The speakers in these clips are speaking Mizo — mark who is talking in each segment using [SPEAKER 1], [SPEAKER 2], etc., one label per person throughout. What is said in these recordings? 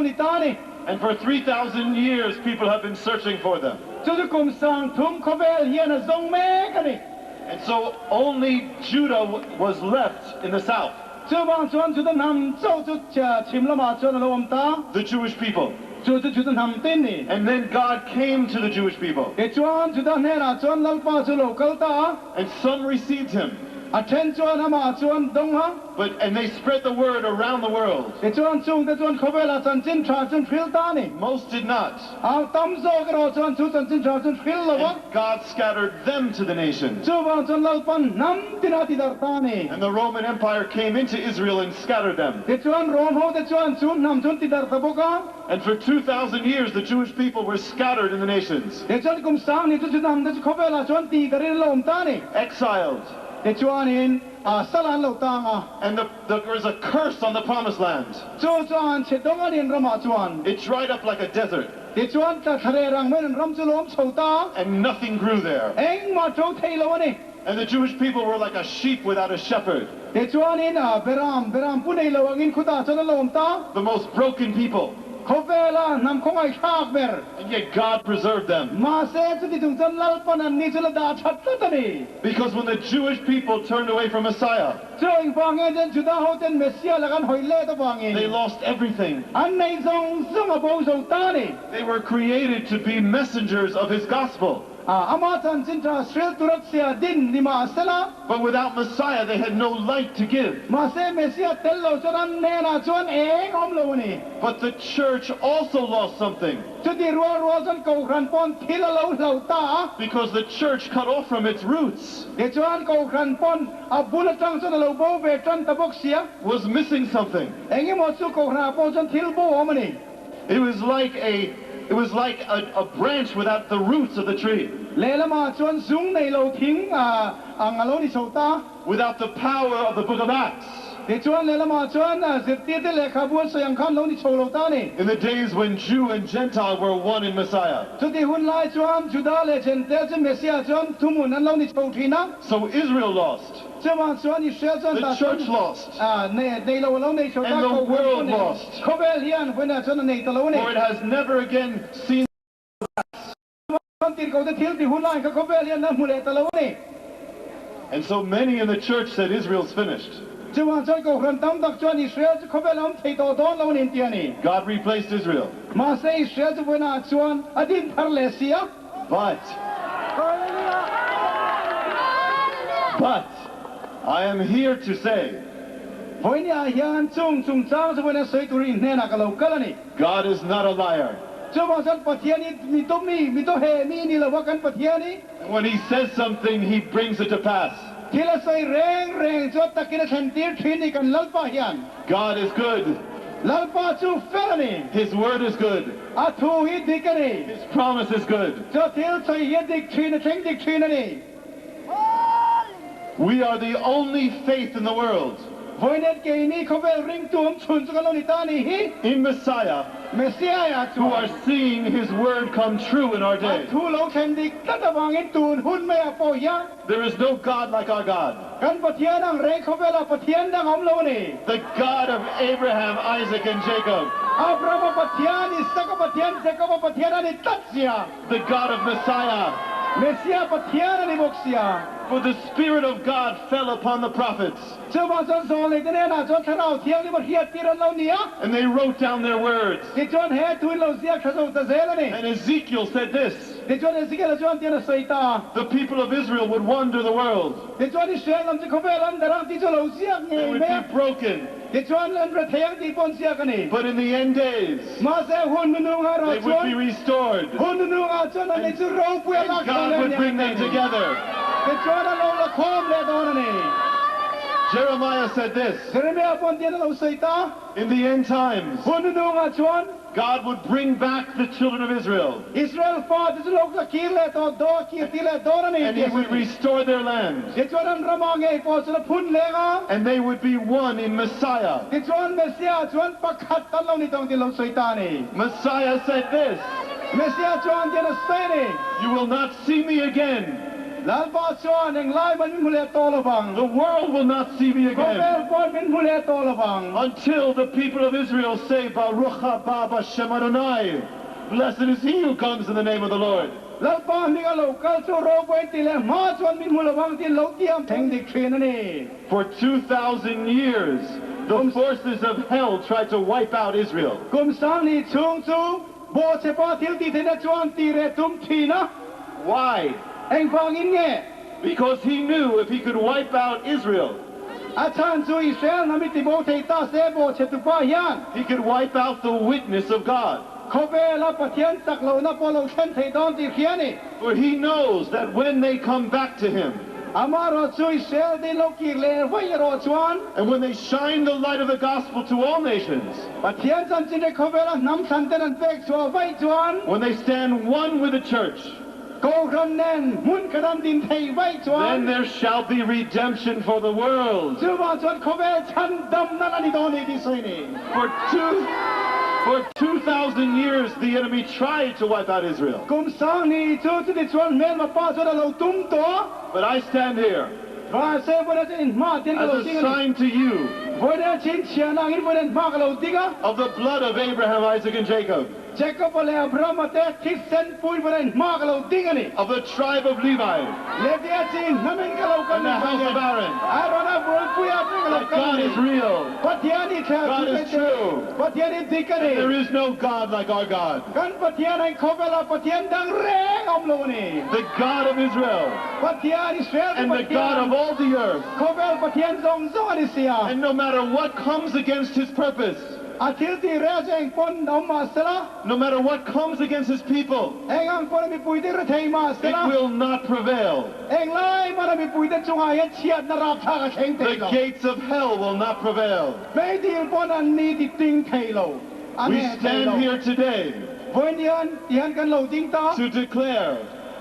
[SPEAKER 1] ni ta a ni.
[SPEAKER 2] And for 3,000 years people have been searching for them.
[SPEAKER 1] Chu chu kum 3000 khawvel hian a zawng mek a ni.
[SPEAKER 2] And so only Judah was left in the south.
[SPEAKER 1] Chuvang chuan Juda hnam chauh chu chhim lamah chuan a lo awm ta.
[SPEAKER 2] The Jewish people.
[SPEAKER 1] Chu chu Juda hnam te ni.
[SPEAKER 2] And then God came to the Jewish people.
[SPEAKER 1] Tichuan Juda hnenah chuan Lalpa chu lo kal ta a.
[SPEAKER 2] And some received him.
[SPEAKER 1] A then chuan amah chuan dawng a.
[SPEAKER 2] But and they spread the word around the world.
[SPEAKER 1] Tichuan chungte chuan khawvelah chanchin tha chuan hril ta a ni.
[SPEAKER 2] Most did not.
[SPEAKER 1] A tam zawk erawh chuan chu chanchin tha chuan hril lo a.
[SPEAKER 2] And God scattered them to the nations.
[SPEAKER 1] Chuvang chuan Lalpan hnam tina ti darh ta a ni.
[SPEAKER 2] And the Roman Empire came into Israel and scattered them.
[SPEAKER 1] Tichuan Rom hote chuan chu hnam chuan ti darh ta bawk a.
[SPEAKER 2] And for 2,000 years the Jewish people were scattered in the nations.
[SPEAKER 1] Tichuan kum 2000 chu chu hnam te chu khawvelah chuan ti darhin an lo awm ta a ni.
[SPEAKER 2] Exiled.
[SPEAKER 1] Tichuanin a sal an lo tang a.
[SPEAKER 2] And the there is a curse on the promised land.
[SPEAKER 1] Chu chuan chhe dawng a nin ramah chuan.
[SPEAKER 2] It dried up like a desert.
[SPEAKER 1] Tichuan tla thla reh rang maiin an ram chu lo awm chho ta.
[SPEAKER 2] And nothing grew there.
[SPEAKER 1] Engmah to thei lo a ni.
[SPEAKER 2] And the Jewish people were like a sheep without a shepherd.
[SPEAKER 1] Tichuanin a beram, beram pu nei lo angin khutah chuan an lo awm ta.
[SPEAKER 2] The most broken people.
[SPEAKER 1] Khawvela hnam khawngaih thlak ber.
[SPEAKER 2] And yet God preserved them.
[SPEAKER 1] Mahse chuti chung chuan Lalpan an ni chu la dah that tlat a ni.
[SPEAKER 2] Because when the Jewish people turned away from Messiah.
[SPEAKER 1] Chu engvang nge chuan Juda ho ten Messiah laka an hawi let avangin.
[SPEAKER 2] They lost everything.
[SPEAKER 1] An nei zawng zawng a bo zo ta a ni.
[SPEAKER 2] They were created to be messengers of his gospel.
[SPEAKER 1] Amah chanchin tha hril tur a chhia din ni mahsela.
[SPEAKER 2] But without Messiah they had no light to give.
[SPEAKER 1] Mahse Messiah tel lo chuan an hnenah chuan eng awm lo a ni.
[SPEAKER 2] But the church also lost something.
[SPEAKER 1] Chuti rual rual chuan Kohhran pawn thil a lo hlo ta a.
[SPEAKER 2] Because the church cut off from its roots.
[SPEAKER 1] Tichuan Kohhran pawn a bul atang chuan a lo bo ve tan ta bawk sia.
[SPEAKER 2] Was missing something.
[SPEAKER 1] Engemaw chu Kohhranah pawh chuan thil bo awm a ni.
[SPEAKER 2] It was like a it was like a a branch without the roots of the tree.
[SPEAKER 1] Lehlamah chuan zung nei lo thing ang a lo ni chho ta.
[SPEAKER 2] Without the power of the book of Acts.
[SPEAKER 1] Tichuan lehlamah chuan zirtirte lehkhabu an sawi ang khan lo ni chho lo ta a ni.
[SPEAKER 2] In the days when Jew and Gentile were one in Messiah.
[SPEAKER 1] Chuti hun lai chuan Juda leh Gentile chu Messiah chuan thuhmun an lo ni chho thin a.
[SPEAKER 2] So Israel lost.
[SPEAKER 1] Chuvang chuan Israel chuan
[SPEAKER 2] The
[SPEAKER 1] dah
[SPEAKER 2] church
[SPEAKER 1] chuan
[SPEAKER 2] lost.
[SPEAKER 1] nei lo a lo nei chho
[SPEAKER 2] And
[SPEAKER 1] ta,
[SPEAKER 2] the
[SPEAKER 1] Kohhran
[SPEAKER 2] world
[SPEAKER 1] pawh nei
[SPEAKER 2] lost.
[SPEAKER 1] Khawvel hian vawiinah chuan a nei ta lo a ni.
[SPEAKER 2] For it has never again seen the Acts.
[SPEAKER 1] Chuan tirhkoh te thil ti hun laiin kha khawvel hian a hmu leh ta lo a ni.
[SPEAKER 2] And so many in the church said Israel's finished.
[SPEAKER 1] Chuvang chuan Kohhran tam tak chuan Israel chu khawvel a awm thei tawh dawn lo a ni an ti a ni.
[SPEAKER 2] God replaced Israel.
[SPEAKER 1] Mahse Israel chu vawiinah chuan a din thar leh si a.
[SPEAKER 2] But, but, I am here to say.
[SPEAKER 1] Vawinia hian chung chungchang chu vawiina sawi turin hnenah ka lo kal a ni.
[SPEAKER 2] God is not a liar.
[SPEAKER 1] Chuvang chuan Pathian hi mi dawm mi, mi daw he mi ni lo a kan Pathian hi.
[SPEAKER 2] And when he says something, he brings it to pass.
[SPEAKER 1] Thil a sawi reng reng chu a takin a thlen tir thin ni kan Lalpa hian.
[SPEAKER 2] God is good.
[SPEAKER 1] Lalpa chu fel a ni.
[SPEAKER 2] His word is good.
[SPEAKER 1] A thu hi dik a ni.
[SPEAKER 2] His promise is good.
[SPEAKER 1] Chu thil sawi hi a dik thin, a thleng dik thin a ni.
[SPEAKER 2] We are the only faith in the world.
[SPEAKER 1] Vawinet keini khawvel ringtu awm chhun chu kan lo ni ta a ni hi.
[SPEAKER 2] In Messiah.
[SPEAKER 1] Messiah
[SPEAKER 2] Who are
[SPEAKER 1] chuan.
[SPEAKER 2] seeing His word come true in our
[SPEAKER 1] A
[SPEAKER 2] day.
[SPEAKER 1] thu lo thlen dik tlat avangin tun hun maiah pawh hian.
[SPEAKER 2] There is no God like our God.
[SPEAKER 1] Kan Pathian ang reng khawvelah Pathian dang awm lo a ni.
[SPEAKER 2] The God of Abraham, Isaac and Jacob.
[SPEAKER 1] Abrahama Pathian, Isaka Pathian, Jacoba Pathian a ni tlat sia.
[SPEAKER 2] The God of Messiah.
[SPEAKER 1] Messiah Pathian a ni bawk sia.
[SPEAKER 2] For the Spirit of God fell upon the prophets.
[SPEAKER 1] Chuvang chuan Zawlei te hnenah chuan Thlarau Thianghlim a hriat tir an lo ni a.
[SPEAKER 2] And they wrote down their words.
[SPEAKER 1] Tichuan he thuin lo ziak tha zo ta zel a ni.
[SPEAKER 2] And Ezekiel said this.
[SPEAKER 1] Tichuan Ezekiel-a chuan tian a sawi ta.
[SPEAKER 2] The people of Israel would wander the world.
[SPEAKER 1] Tichuan Israel lam chu khawvel an darang tih chu lo ziak
[SPEAKER 2] They
[SPEAKER 1] ngei
[SPEAKER 2] would
[SPEAKER 1] mai a.
[SPEAKER 2] be broken.
[SPEAKER 1] Tichuan an ra thei ang tih pawh an ziak a ni.
[SPEAKER 2] But in the end days.
[SPEAKER 1] Mahse hun nunungah erawh
[SPEAKER 2] They would be
[SPEAKER 1] chuan
[SPEAKER 2] restored.
[SPEAKER 1] hun nunungah chuan an nei chu ropui a
[SPEAKER 2] And
[SPEAKER 1] lak chho
[SPEAKER 2] God
[SPEAKER 1] leh
[SPEAKER 2] would
[SPEAKER 1] nia
[SPEAKER 2] bring
[SPEAKER 1] an
[SPEAKER 2] them
[SPEAKER 1] ti a ni.
[SPEAKER 2] together.
[SPEAKER 1] Tichuan a lo la khawm leh dawn a ni.
[SPEAKER 2] Jeremiah said this.
[SPEAKER 1] Jeremiah pawh tian a lo sawi ta.
[SPEAKER 2] In the end times.
[SPEAKER 1] Hun nunungah chuan.
[SPEAKER 2] God would bring back the children of Israel.
[SPEAKER 1] Israel fate chu lo la kir leh tawh daw a kir ti leh dawn a ni
[SPEAKER 2] And
[SPEAKER 1] tih
[SPEAKER 2] he
[SPEAKER 1] a
[SPEAKER 2] would
[SPEAKER 1] sawi.
[SPEAKER 2] restore their land.
[SPEAKER 1] Tichuan an ramah ngei pawh chuan a phun leng a.
[SPEAKER 2] And they would be one in Messiah.
[SPEAKER 1] Tichuan Messiah chuan pakhat an lo ni tawng tih lo sawi ta a ni.
[SPEAKER 2] Messiah said this.
[SPEAKER 1] Messiah chuan tian a sawi a ni.
[SPEAKER 2] You will not see me again.
[SPEAKER 1] Lalpa chuan englai man min hmu leh tawh lovang.
[SPEAKER 2] The world will not see me again.
[SPEAKER 1] Khawvel pawn min hmu leh tawh lovang.
[SPEAKER 2] Until the people of Israel say, Baruch haba b'Hashem Adonai, Blessed is he who comes in the name of the Lord.
[SPEAKER 1] Lalpa hminga lo kal chu ropui ti leh hma chuan min hmu lovang tih lo tiam thleng dik thin a ni.
[SPEAKER 2] For 2,000 years, the forces of hell tried to wipe out Israel.
[SPEAKER 1] Kum 2000 chhung chu bawhchhepa thil tih theihna chuan tih reh tum thin a.
[SPEAKER 2] Why?
[SPEAKER 1] Engvangin nge?
[SPEAKER 2] Because he knew if he could wipe out Israel,
[SPEAKER 1] A chhan chu Israel hnam i tibo thei ta se bawhchhetupa hian.
[SPEAKER 2] He could wipe out the witness of God.
[SPEAKER 1] Khawvela Pathian chak lohna pawh lo thlen thei dawn tih hria a ni.
[SPEAKER 2] For he knows that when they come back to him,
[SPEAKER 1] Amaherawhchu Israel te lo kir leh vaih erawh chuan.
[SPEAKER 2] And when they shine the light of the gospel to all nations.
[SPEAKER 1] Pathian chanchin te khawvela hnam thlan ten an pek chhuah vaih chuan.
[SPEAKER 2] When they stand one with the church.
[SPEAKER 1] Kohhran nen hmun khat an din thei vaih chuan.
[SPEAKER 2] Then there shall be redemption for the world.
[SPEAKER 1] Chuvang chuan khawvel chhan damna la ni dawn ni tih sawi ni.
[SPEAKER 2] For two for 2,000 years the enemy tried to wipe out Israel.
[SPEAKER 1] Kum 2000 chu chuti chuan hmelma pa chuan a lo tum tawh a.
[SPEAKER 2] But I stand here.
[SPEAKER 1] Mahse vawiin chu inhma ten ka
[SPEAKER 2] As
[SPEAKER 1] lo
[SPEAKER 2] a
[SPEAKER 1] ding a ni.
[SPEAKER 2] sign to you.
[SPEAKER 1] Vawiin chhinchhiahna angin vawiin hma ka lo ding a.
[SPEAKER 2] Of the blood of Abraham, Isaac and Jacob.
[SPEAKER 1] Jacob-a leh Abraham-a te thisen puiin vawiin hma ka lo ding a ni.
[SPEAKER 2] Of the tribe of Levi.
[SPEAKER 1] Levia chi hnamin ka lo kal
[SPEAKER 2] And the
[SPEAKER 1] ni
[SPEAKER 2] house
[SPEAKER 1] vawiin
[SPEAKER 2] of Aaron.
[SPEAKER 1] Aaron-a bulpuia te ka lo
[SPEAKER 2] That
[SPEAKER 1] kal a
[SPEAKER 2] God
[SPEAKER 1] ni.
[SPEAKER 2] is real.
[SPEAKER 1] Pathian i thla
[SPEAKER 2] God
[SPEAKER 1] chu
[SPEAKER 2] is
[SPEAKER 1] te
[SPEAKER 2] true.
[SPEAKER 1] Pathian i dik a ni.
[SPEAKER 2] And there is no God like our God.
[SPEAKER 1] Kan Pathian a inkhawvel a, Pathian dang reng a awm lo a ni.
[SPEAKER 2] The God of Israel.
[SPEAKER 1] Pathian, Israel te
[SPEAKER 2] And the God
[SPEAKER 1] Pathian.
[SPEAKER 2] of all the earth.
[SPEAKER 1] Khawvel Pathian zawng zawng a ni si a.
[SPEAKER 2] And no matter what comes against his purpose.
[SPEAKER 1] A thil tih rel chu eng pawn awm mah sela.
[SPEAKER 2] No matter what comes against his people.
[SPEAKER 1] Eng ang pawn a mipuite hre thei mah sela.
[SPEAKER 2] It will not prevail.
[SPEAKER 1] Eng lai hmana mipuite chungah hian chhiatna rapthlak a thleng thei
[SPEAKER 2] The
[SPEAKER 1] lo.
[SPEAKER 2] gates of hell will not prevail.
[SPEAKER 1] Meidil pawn an ni ti ting thei lo, an
[SPEAKER 2] We
[SPEAKER 1] heh thei
[SPEAKER 2] stand
[SPEAKER 1] lo.
[SPEAKER 2] here today.
[SPEAKER 1] Vawiin hian tihian kan lo ding ta.
[SPEAKER 2] To declare.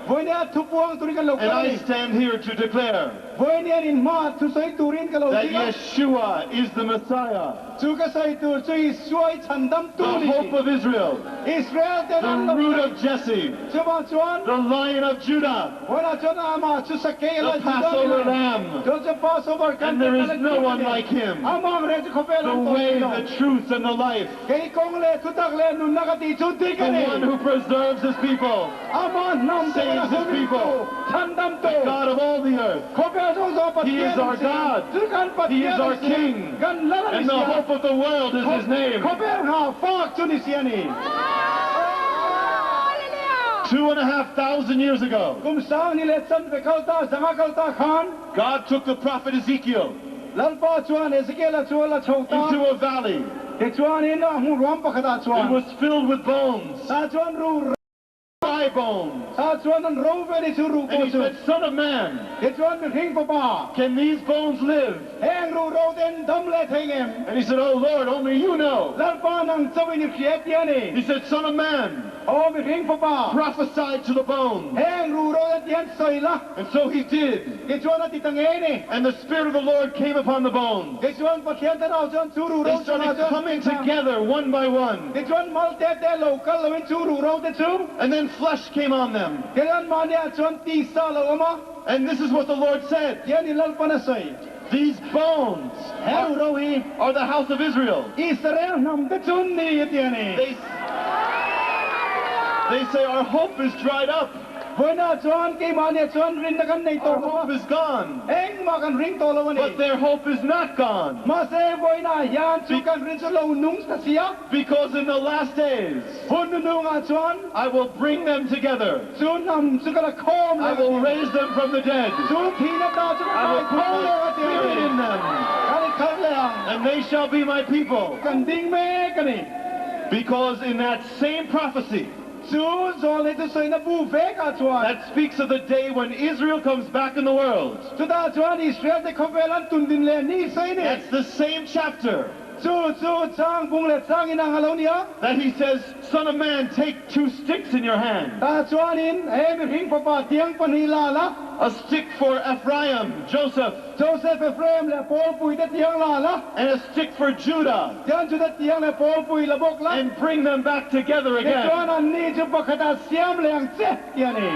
[SPEAKER 1] Vawiin hian thupuang turin kan lo
[SPEAKER 2] And
[SPEAKER 1] kal a
[SPEAKER 2] I
[SPEAKER 1] ni.
[SPEAKER 2] stand here to declare.
[SPEAKER 1] Vawiin hian inhma thusawi turin ka lo
[SPEAKER 2] That
[SPEAKER 1] ding a.
[SPEAKER 2] Yeshua is the Messiah.
[SPEAKER 1] Chu ka sawi tur chu Isua i chhandam tu
[SPEAKER 2] The
[SPEAKER 1] ni.
[SPEAKER 2] hope of Israel.
[SPEAKER 1] Israel ten an
[SPEAKER 2] The
[SPEAKER 1] lo
[SPEAKER 2] root of Jesse.
[SPEAKER 1] Chuvang chuan.
[SPEAKER 2] The lion of Judah.
[SPEAKER 1] Vawiinah chuan amah chu sakei
[SPEAKER 2] The
[SPEAKER 1] la Judah
[SPEAKER 2] Passover
[SPEAKER 1] ni lo.
[SPEAKER 2] lamb.
[SPEAKER 1] Chu chu Passover kan
[SPEAKER 2] And there
[SPEAKER 1] te
[SPEAKER 2] is
[SPEAKER 1] kal
[SPEAKER 2] no
[SPEAKER 1] a
[SPEAKER 2] one
[SPEAKER 1] ni.
[SPEAKER 2] like him.
[SPEAKER 1] Amah reng chu khawvel
[SPEAKER 2] The
[SPEAKER 1] an tawn
[SPEAKER 2] way,
[SPEAKER 1] ni lo.
[SPEAKER 2] the truth and the life.
[SPEAKER 1] Kei kawng leh thutak leh nunna ka tih chu dik a
[SPEAKER 2] The
[SPEAKER 1] ni.
[SPEAKER 2] one who preserves his people.
[SPEAKER 1] Amah hnam te
[SPEAKER 2] Saves
[SPEAKER 1] kal a
[SPEAKER 2] his
[SPEAKER 1] humin tu,
[SPEAKER 2] people.
[SPEAKER 1] chhandam tu.
[SPEAKER 2] The God of all the earth.
[SPEAKER 1] Khawvel zawng zawng
[SPEAKER 2] He
[SPEAKER 1] Pathian
[SPEAKER 2] is our
[SPEAKER 1] an si.
[SPEAKER 2] God.
[SPEAKER 1] Chu kan
[SPEAKER 2] He
[SPEAKER 1] Pathian
[SPEAKER 2] is our
[SPEAKER 1] an si.
[SPEAKER 2] King.
[SPEAKER 1] Kan lal a ni
[SPEAKER 2] And the
[SPEAKER 1] sia.
[SPEAKER 2] hope of the world is his name.
[SPEAKER 1] Khawvel hna fak chu ni si a ni.
[SPEAKER 2] 2,500 years ago.
[SPEAKER 1] Kum 2500 kal ta, 500 kal ta khan.
[SPEAKER 2] God took the prophet Ezekiel.
[SPEAKER 1] Lalpa chuan Ezekiel-a chu a la chho ta.
[SPEAKER 2] Into a valley.
[SPEAKER 1] Tichuanin a hmu ruam pakhatah chuan.
[SPEAKER 2] It was filled with bones.
[SPEAKER 1] Tah chuan ru.
[SPEAKER 2] Dry bones.
[SPEAKER 1] Tah chuan an ro ve ni chu ru
[SPEAKER 2] And
[SPEAKER 1] pawh
[SPEAKER 2] he
[SPEAKER 1] chu.
[SPEAKER 2] said, Son of man.
[SPEAKER 1] Tichuan mihring fapa.
[SPEAKER 2] Can these bones live?
[SPEAKER 1] Heng ru ro ten dam leh thei ngem?
[SPEAKER 2] And he said, Oh Lord, only you know.
[SPEAKER 1] Lalpa nang chauhin i hria tia ni.
[SPEAKER 2] He said, Son of man.
[SPEAKER 1] Aw mihring fapa.
[SPEAKER 2] Prophesy to the bones.
[SPEAKER 1] Heng ru ro ten tihian sawi la.
[SPEAKER 2] And so he did.
[SPEAKER 1] Tichuan a ti ta ngei ni.
[SPEAKER 2] And the Spirit of the Lord came upon the bones.
[SPEAKER 1] Tichuan Pathian thlarau chuan chu ru
[SPEAKER 2] They
[SPEAKER 1] ro chungah
[SPEAKER 2] started
[SPEAKER 1] chuan
[SPEAKER 2] coming together one by one.
[SPEAKER 1] Tichuan mal te te lo kal loin chu ru ro te chu.
[SPEAKER 2] And then flesh came on them.
[SPEAKER 1] Tichuan mahniah chuan tisa lo awm a.
[SPEAKER 2] And this is what the Lord said.
[SPEAKER 1] Tian in Lalpan a sawi.
[SPEAKER 2] These bones
[SPEAKER 1] He ru ro hi.
[SPEAKER 2] are the house of Israel.
[SPEAKER 1] Israel hnam te chu ni a ti a ni.
[SPEAKER 2] They they say our hope is dried up.
[SPEAKER 1] Vawiinah chuan keimahniah chuan rinna kan nei
[SPEAKER 2] Our
[SPEAKER 1] tawh lo a.
[SPEAKER 2] hope is gone.
[SPEAKER 1] Engmah kan ring tawh lo a ni.
[SPEAKER 2] But their hope is not gone.
[SPEAKER 1] Mahse vawiinah hian chu kan rin chu lo nung ta si a.
[SPEAKER 2] Because in the last days.
[SPEAKER 1] Hun nunungah chuan.
[SPEAKER 2] I will bring them together.
[SPEAKER 1] Chu hnam chu ka la khawm
[SPEAKER 2] I
[SPEAKER 1] leh a
[SPEAKER 2] will
[SPEAKER 1] ti.
[SPEAKER 2] raise them from the dead.
[SPEAKER 1] Chu thihna ta chu ka
[SPEAKER 2] I will
[SPEAKER 1] kai
[SPEAKER 2] put
[SPEAKER 1] tho leh
[SPEAKER 2] my
[SPEAKER 1] a ti a
[SPEAKER 2] spirit
[SPEAKER 1] ni.
[SPEAKER 2] in them.
[SPEAKER 1] Kan i khalh leh ang.
[SPEAKER 2] And they shall be my people.
[SPEAKER 1] Kan ding mek a ni.
[SPEAKER 2] Because in that same prophecy.
[SPEAKER 1] Chu zawl hi chu sawina bu vek ah chuan.
[SPEAKER 2] That speaks of the day when Israel comes back in the world.
[SPEAKER 1] Chutah chuan Israel te khawvel an tun din leh ni sawi ni.
[SPEAKER 2] That's the same chapter.
[SPEAKER 1] Chu chu chang bung leh chang in ang a lo nia.
[SPEAKER 2] That he says, Son of man, take two sticks in your hand.
[SPEAKER 1] Tah chuanin he mihring fapa tiang pahnih la la.
[SPEAKER 2] A stick for Ephraim, Joseph.
[SPEAKER 1] Joseph, Ephraim leh Paul pui te tiang la la.
[SPEAKER 2] And a stick for Judah.
[SPEAKER 1] Tiang Judah tiang leh Paul pui la bawk la.
[SPEAKER 2] And bring them back together again.
[SPEAKER 1] Tichuan an ni chu pakhat ah siam leh ang che ti a ni.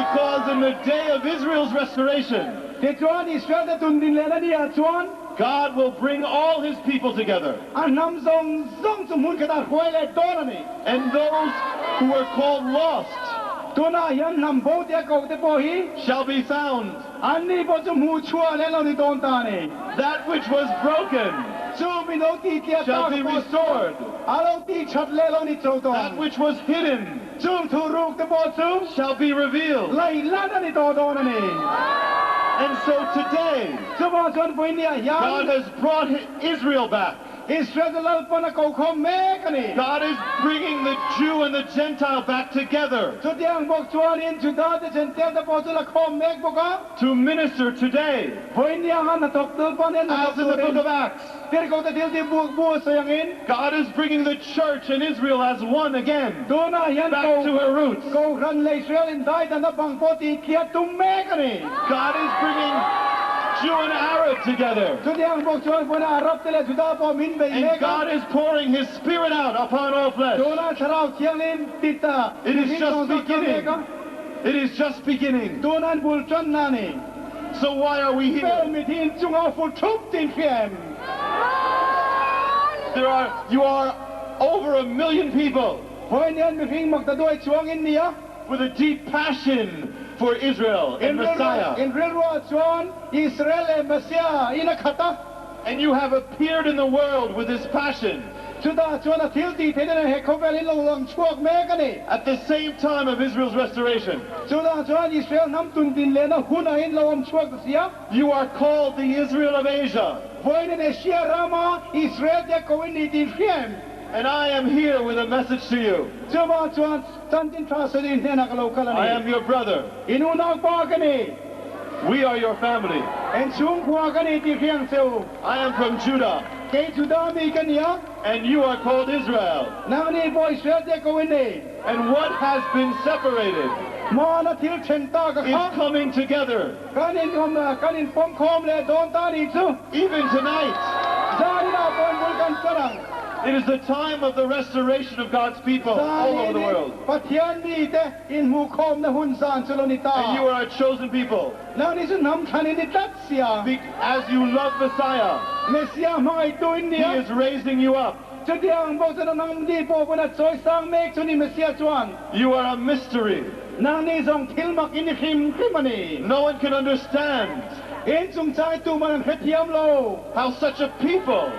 [SPEAKER 2] Because in the day of Israel's restoration,
[SPEAKER 1] Tichuan Israel te tundin lehna ni ah chuan.
[SPEAKER 2] God will bring all his people together.
[SPEAKER 1] A hnam zawng zawng chu hmun khatah hruai leh dawn a ni.
[SPEAKER 2] And those who were called lost.
[SPEAKER 1] Tunah hian hnam bo tia koh te pawh hi.
[SPEAKER 2] Shall be found.
[SPEAKER 1] Anni pawh chu hmuh chhuah leh lo ni dawn ta a ni.
[SPEAKER 2] That which was broken.
[SPEAKER 1] Chu mi lo tih tliah
[SPEAKER 2] Shall
[SPEAKER 1] tak
[SPEAKER 2] be
[SPEAKER 1] pawh chu
[SPEAKER 2] restored.
[SPEAKER 1] a lo tih that leh lo ni cho
[SPEAKER 2] That
[SPEAKER 1] dawn.
[SPEAKER 2] which was hidden.
[SPEAKER 1] Chung thu ruk te pawh chu.
[SPEAKER 2] Shall be revealed.
[SPEAKER 1] Laih lan a ni tawh dawn a ni.
[SPEAKER 2] And so today.
[SPEAKER 1] Chuvang chuan vawinia hian.
[SPEAKER 2] God has brought Israel back.
[SPEAKER 1] Israel te Lalpan a kokhawm mek a ni.
[SPEAKER 2] God is bringing the Jew and the Gentile back together.
[SPEAKER 1] Chutiang bawk chuanin Juda te Gentile te pawh chu la khawm mek bawk a.
[SPEAKER 2] To minister today.
[SPEAKER 1] Vawinia anga hnathawk Lalpan hian hnathawk
[SPEAKER 2] As in the
[SPEAKER 1] turin.
[SPEAKER 2] book of Acts.
[SPEAKER 1] Tirhkoh te thil tih buk bu a sawi angin.
[SPEAKER 2] God is bringing the church and Israel as one again.
[SPEAKER 1] Tunah hian
[SPEAKER 2] Back to her roots.
[SPEAKER 1] Kohhran leh Israel indaidanna bang pawh tih tliah tum mek a ni.
[SPEAKER 2] God is bringing Jew and Arab together.
[SPEAKER 1] Chutiang bawk chuan vawiin Arab te leh Juda pawh min bei
[SPEAKER 2] And
[SPEAKER 1] mek a.
[SPEAKER 2] God is pouring His Spirit out upon all flesh.
[SPEAKER 1] Tunah Thlarau Thianghlim tit a
[SPEAKER 2] It is
[SPEAKER 1] mihring
[SPEAKER 2] just
[SPEAKER 1] zawng zawng kal mek
[SPEAKER 2] beginning.
[SPEAKER 1] a.
[SPEAKER 2] It is just beginning.
[SPEAKER 1] Tunah an bul tanna a ni.
[SPEAKER 2] So why are we here?
[SPEAKER 1] Fel mit hi inchunga fu thup tih hria em?
[SPEAKER 2] There are, you are over a million people.
[SPEAKER 1] Vawiin hian mihring mak ta duai chuang in ni a.
[SPEAKER 2] With a deep passion for Israel and Messiah.
[SPEAKER 1] In rilruah chuan Israel leh Messiah in a khat a.
[SPEAKER 2] And you have appeared in the world with this passion.
[SPEAKER 1] Chutah chuan a thil tih theih na he khawvel in lo lang chhuak mek a ni.
[SPEAKER 2] At the same time of Israel's restoration.
[SPEAKER 1] Chutah chuan Israel hnam tun din lehna hunah in lo awm chhuak ta si a.
[SPEAKER 2] You are called the Israel of Asia.
[SPEAKER 1] Vawiin in Asia rama Israel te ko in ni tih hria em?
[SPEAKER 2] And I am here with a message to you.
[SPEAKER 1] Chuvang chuan chanchin tha sawi hnenah ka lo kal a ni.
[SPEAKER 2] I am your brother.
[SPEAKER 1] In unau pa ka ni.
[SPEAKER 2] We are your family.
[SPEAKER 1] In chhungkhua ka ni tih hriang che u.
[SPEAKER 2] I am from Judah.
[SPEAKER 1] Kei Judah mi ka ni a.
[SPEAKER 2] And you are called Israel.
[SPEAKER 1] Nangni pawh Israel te ko in ni.
[SPEAKER 2] And what has been separated.
[SPEAKER 1] Hmana thil then ta ka kha.
[SPEAKER 2] Is coming together.
[SPEAKER 1] Kan in awm kan in pawm khawm leh dawn ta ni chu.
[SPEAKER 2] Even tonight.
[SPEAKER 1] Zanin ah pawh bul kan tan ang.
[SPEAKER 2] It is the time of the restoration of God's people all over the
[SPEAKER 1] Zanin
[SPEAKER 2] world.
[SPEAKER 1] Pathian mi te in hmuh khawmna hun zan chu lo ni ta.
[SPEAKER 2] And you are a chosen people.
[SPEAKER 1] Nangni chu hnam thlan in ni tlat sia.
[SPEAKER 2] Be as you love Messiah.
[SPEAKER 1] Messiah hmangaihtu in ni a.
[SPEAKER 2] He is raising you up.
[SPEAKER 1] Chutiang bawk chuan nang ni pawh pawn a chawi sang mek chu ni Messiah chuan.
[SPEAKER 2] You are a mystery.
[SPEAKER 1] Nangni zawng thil mak in ni hrim hrim a ni.
[SPEAKER 2] No one can understand.
[SPEAKER 1] In chungchang tuman an hrethiam lo.
[SPEAKER 2] How such a people.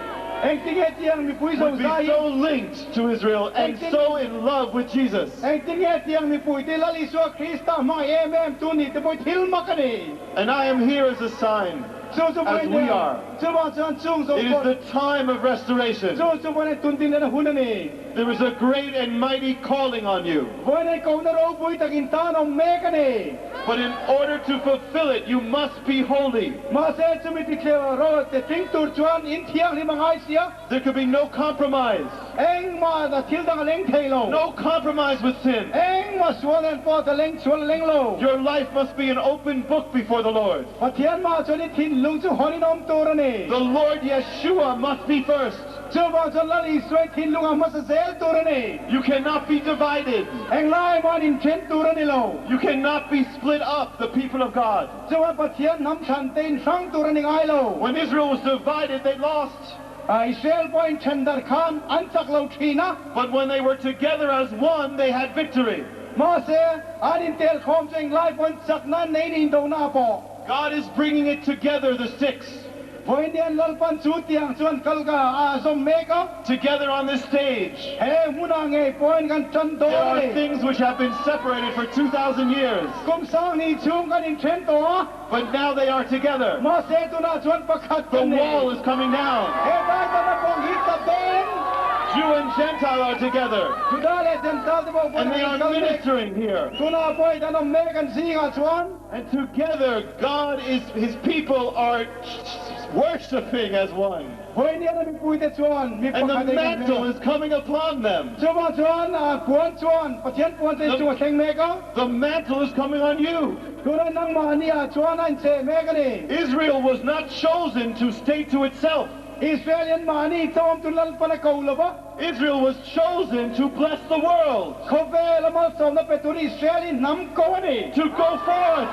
[SPEAKER 1] Engtinge tiang mipui
[SPEAKER 2] Would be
[SPEAKER 1] zozai
[SPEAKER 2] so linked to Israel and so in love with Jesus.
[SPEAKER 1] Engtinge tiang mipui te Lal Isua Krista hmangaih em em tu ni te pawh thil mak a ni.
[SPEAKER 2] And I am here as a sign,
[SPEAKER 1] Chu chu
[SPEAKER 2] as we are.
[SPEAKER 1] Chuvang chuan chung zawng
[SPEAKER 2] It is
[SPEAKER 1] pawh.
[SPEAKER 2] the time of restoration.
[SPEAKER 1] Chu chu vawiin tundin lehna hun a ni.
[SPEAKER 2] There is a great and mighty calling on you.
[SPEAKER 1] Vawiin kohna ropui takin tan awm mek a ni.
[SPEAKER 2] But in order to fulfill it, you must be holy.
[SPEAKER 1] Mahse, chumi tithleu ro te tling tur chuan in thianghlim a ngai sia.
[SPEAKER 2] There could be no compromise.
[SPEAKER 1] Engmah a thil dang a leng thei lo.
[SPEAKER 2] No compromise with sin.
[SPEAKER 1] Engmah sual en pawh ta leng sual a leng lo.
[SPEAKER 2] Your life must be an open book before the Lord.
[SPEAKER 1] Pathian mah chuan i thinlung chu hawn in awm tur a ni.
[SPEAKER 2] The Lord Yeshua must be first.
[SPEAKER 1] Chuvang chuan Lal Isua i thinlung a hmasa zel tur a ni.
[SPEAKER 2] You cannot be divided.
[SPEAKER 1] Englai emaw an inthen tur a ni lo.
[SPEAKER 2] You cannot be split up, the people of God.
[SPEAKER 1] Chuan Pathian hnam thlan te inhrang tur a ni ngai lo.
[SPEAKER 2] When Israel was divided, they lost.
[SPEAKER 1] Israel pawh inthen dar khan an chak lo thin a.
[SPEAKER 2] But when they were together as one, they had victory.
[SPEAKER 1] Mahse, an intel khawm chu englai pawh in chakna an nei ni indona pawh.
[SPEAKER 2] God is bringing it together, the six.
[SPEAKER 1] Vawiin hian Lalpan chu tiang chuan kal ka a zawm mek a.
[SPEAKER 2] Together on this stage.
[SPEAKER 1] He hmunah ngei pawhin kan tan dawn
[SPEAKER 2] There
[SPEAKER 1] a
[SPEAKER 2] are
[SPEAKER 1] ni.
[SPEAKER 2] things which have been separated for 2,000 years.
[SPEAKER 1] Kum sang ni chhung kan inthen tawh a.
[SPEAKER 2] But now they are together.
[SPEAKER 1] Mahse tunah chuan pakhat
[SPEAKER 2] The
[SPEAKER 1] kan nei.
[SPEAKER 2] wall is coming down.
[SPEAKER 1] He daidan a bawng hi tap dawn.
[SPEAKER 2] Jew and Gentile are together.
[SPEAKER 1] Juda leh Gentile te pawh
[SPEAKER 2] And
[SPEAKER 1] vawiin
[SPEAKER 2] they
[SPEAKER 1] an
[SPEAKER 2] are
[SPEAKER 1] inkal mek.
[SPEAKER 2] ministering here.
[SPEAKER 1] Tunah pawhin an awm mek an zingah chuan.
[SPEAKER 2] And together God is His people are worshipping as one.
[SPEAKER 1] Vawiin hian a mipuite chuan mi
[SPEAKER 2] And the
[SPEAKER 1] pakhat ei kan
[SPEAKER 2] mantle
[SPEAKER 1] hmel.
[SPEAKER 2] is coming upon them.
[SPEAKER 1] Chuvang chuan a puan chuan Pathian puan chu inchung a thleng mek a.
[SPEAKER 2] The mantle is coming on you.
[SPEAKER 1] Tunah nangmah ania chuan a incheh mek a ni.
[SPEAKER 2] Israel was not chosen to stay to itself.
[SPEAKER 1] Israel in mahni chauh awm tur Lalpan a ko lo va.
[SPEAKER 2] Israel was chosen to bless the world.
[SPEAKER 1] Khawvela malsawmna pe tur Israel hi hnam ko a ni.
[SPEAKER 2] To go forth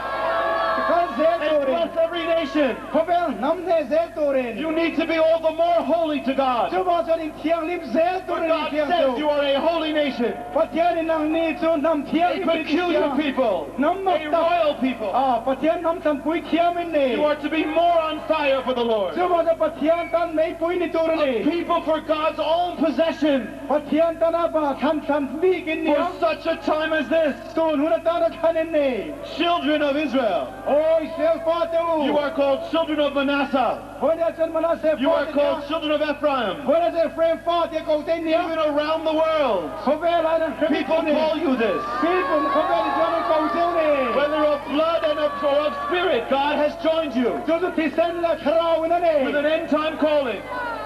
[SPEAKER 1] Kal zel
[SPEAKER 2] and
[SPEAKER 1] turin.
[SPEAKER 2] bless every nation.
[SPEAKER 1] Khawvel hnam hneh zel turin.
[SPEAKER 2] You need to be all the more holy to God.
[SPEAKER 1] Chuvang chuan inthianghlim zel
[SPEAKER 2] For
[SPEAKER 1] turin
[SPEAKER 2] God
[SPEAKER 1] inthiang
[SPEAKER 2] says
[SPEAKER 1] chu.
[SPEAKER 2] you are a holy nation.
[SPEAKER 1] Pathianin nangni chu hnam
[SPEAKER 2] A
[SPEAKER 1] thianghlim in
[SPEAKER 2] peculiar
[SPEAKER 1] tia.
[SPEAKER 2] people.
[SPEAKER 1] Hnam
[SPEAKER 2] A
[SPEAKER 1] mak tak.
[SPEAKER 2] royal people.
[SPEAKER 1] Ah, Pathian hnam thlampui thiam in ni.
[SPEAKER 2] You are to be more on fire for the Lord.
[SPEAKER 1] Chuvang chuan Pathian tan meipui ni tur a
[SPEAKER 2] A
[SPEAKER 1] ni.
[SPEAKER 2] people for God's own possession.
[SPEAKER 1] Pathian tana ba thlan thlan bik in ni
[SPEAKER 2] For
[SPEAKER 1] a.
[SPEAKER 2] such a time as this.
[SPEAKER 1] Tun hun atana thlan in ni.
[SPEAKER 2] Children of Israel.
[SPEAKER 1] Aw Israel fate u.
[SPEAKER 2] You are called children of Manasseh.
[SPEAKER 1] Vawinia chuan Manasseh
[SPEAKER 2] You are
[SPEAKER 1] fate
[SPEAKER 2] called
[SPEAKER 1] nia.
[SPEAKER 2] children of Ephraim.
[SPEAKER 1] Vawinia chuan Ephraim fate ko te nia.
[SPEAKER 2] Even around the world.
[SPEAKER 1] Khawvel ah an hre
[SPEAKER 2] People
[SPEAKER 1] ni.
[SPEAKER 2] call you this.
[SPEAKER 1] People khawvel chuan an ko cheu ni.
[SPEAKER 2] Whether of blood and of, or of spirit, God has joined you
[SPEAKER 1] Chu chu thisen leh thlarau in a ni.
[SPEAKER 2] with an end time calling,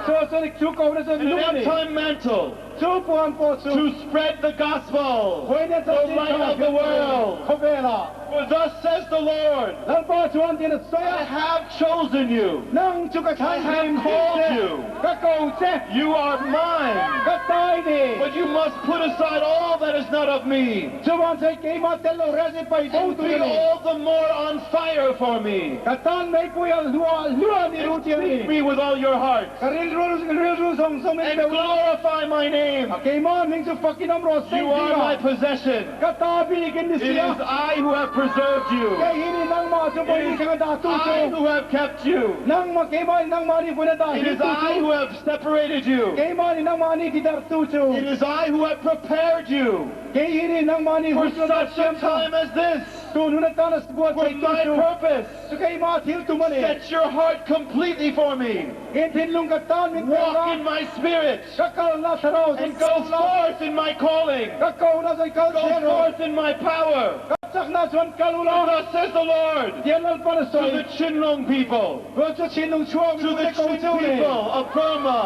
[SPEAKER 1] Chu chu chu ko na chu
[SPEAKER 2] and an
[SPEAKER 1] lung a
[SPEAKER 2] end
[SPEAKER 1] ni.
[SPEAKER 2] time mantle
[SPEAKER 1] Chu puan pawh chu.
[SPEAKER 2] to spread the gospel,
[SPEAKER 1] Vawinia
[SPEAKER 2] the
[SPEAKER 1] chuan
[SPEAKER 2] light of the world.
[SPEAKER 1] Khawvel ah.
[SPEAKER 2] For thus says the Lord,
[SPEAKER 1] Lalpa chuan tin a sawi
[SPEAKER 2] I
[SPEAKER 1] a.
[SPEAKER 2] have chosen you.
[SPEAKER 1] Nang chu ka
[SPEAKER 2] I
[SPEAKER 1] thlan
[SPEAKER 2] have
[SPEAKER 1] hrim
[SPEAKER 2] called
[SPEAKER 1] che.
[SPEAKER 2] you.
[SPEAKER 1] Ka ko che.
[SPEAKER 2] You are mine.
[SPEAKER 1] Ka tai ni.
[SPEAKER 2] But you must put aside all that is not of me
[SPEAKER 1] Chuan chai keima tel lo resi pai bo
[SPEAKER 2] and
[SPEAKER 1] tu
[SPEAKER 2] be
[SPEAKER 1] ni.
[SPEAKER 2] all the more on fire for me.
[SPEAKER 1] Ka tan mei pui a lua lua ni ru ti
[SPEAKER 2] Seek
[SPEAKER 1] ni.
[SPEAKER 2] me with all your heart
[SPEAKER 1] Ka ril ru ril ru song song
[SPEAKER 2] and
[SPEAKER 1] in pe
[SPEAKER 2] glorify my name.
[SPEAKER 1] Keima ming chu fakin am ro sing
[SPEAKER 2] You are my possession.
[SPEAKER 1] Ka ta bi kin ni
[SPEAKER 2] It
[SPEAKER 1] sia.
[SPEAKER 2] is I who have preserved you.
[SPEAKER 1] Ke hi ni nang ma chu boi ni
[SPEAKER 2] It
[SPEAKER 1] ka da
[SPEAKER 2] is
[SPEAKER 1] tu
[SPEAKER 2] I
[SPEAKER 1] chu.
[SPEAKER 2] who have kept you.
[SPEAKER 1] Nang ma keima ni nang ma ni pui na da
[SPEAKER 2] It
[SPEAKER 1] hi
[SPEAKER 2] is
[SPEAKER 1] tu
[SPEAKER 2] I
[SPEAKER 1] chu.
[SPEAKER 2] who have separated you.
[SPEAKER 1] Keima ni nang ma ni ti dar tu chu.
[SPEAKER 2] It is I who have prepared you
[SPEAKER 1] Ke hi ni nang ma ni
[SPEAKER 2] for
[SPEAKER 1] hu chu na
[SPEAKER 2] such a
[SPEAKER 1] siam ta.
[SPEAKER 2] time as this,
[SPEAKER 1] Tu nu na ta na buat
[SPEAKER 2] for
[SPEAKER 1] chai tu
[SPEAKER 2] my
[SPEAKER 1] chu.
[SPEAKER 2] purpose.
[SPEAKER 1] Chu keima thil tu ma ni.
[SPEAKER 2] Set your heart completely for me.
[SPEAKER 1] In thin lung ka tan min pe
[SPEAKER 2] Walk
[SPEAKER 1] la.
[SPEAKER 2] in my spirit
[SPEAKER 1] Ka kal na tharau
[SPEAKER 2] and go forth in my calling.
[SPEAKER 1] Ka ko na zai kal
[SPEAKER 2] Go
[SPEAKER 1] zel ro.
[SPEAKER 2] forth in my power.
[SPEAKER 1] Ka chak na chuan kal ula.
[SPEAKER 2] Thus says the Lord
[SPEAKER 1] Tian lal pa na
[SPEAKER 2] to
[SPEAKER 1] sawi.
[SPEAKER 2] the Chinlung people,
[SPEAKER 1] Go chu chinlung chuak
[SPEAKER 2] to
[SPEAKER 1] mi
[SPEAKER 2] the
[SPEAKER 1] te ko
[SPEAKER 2] Chin
[SPEAKER 1] chu ni.
[SPEAKER 2] people of Burma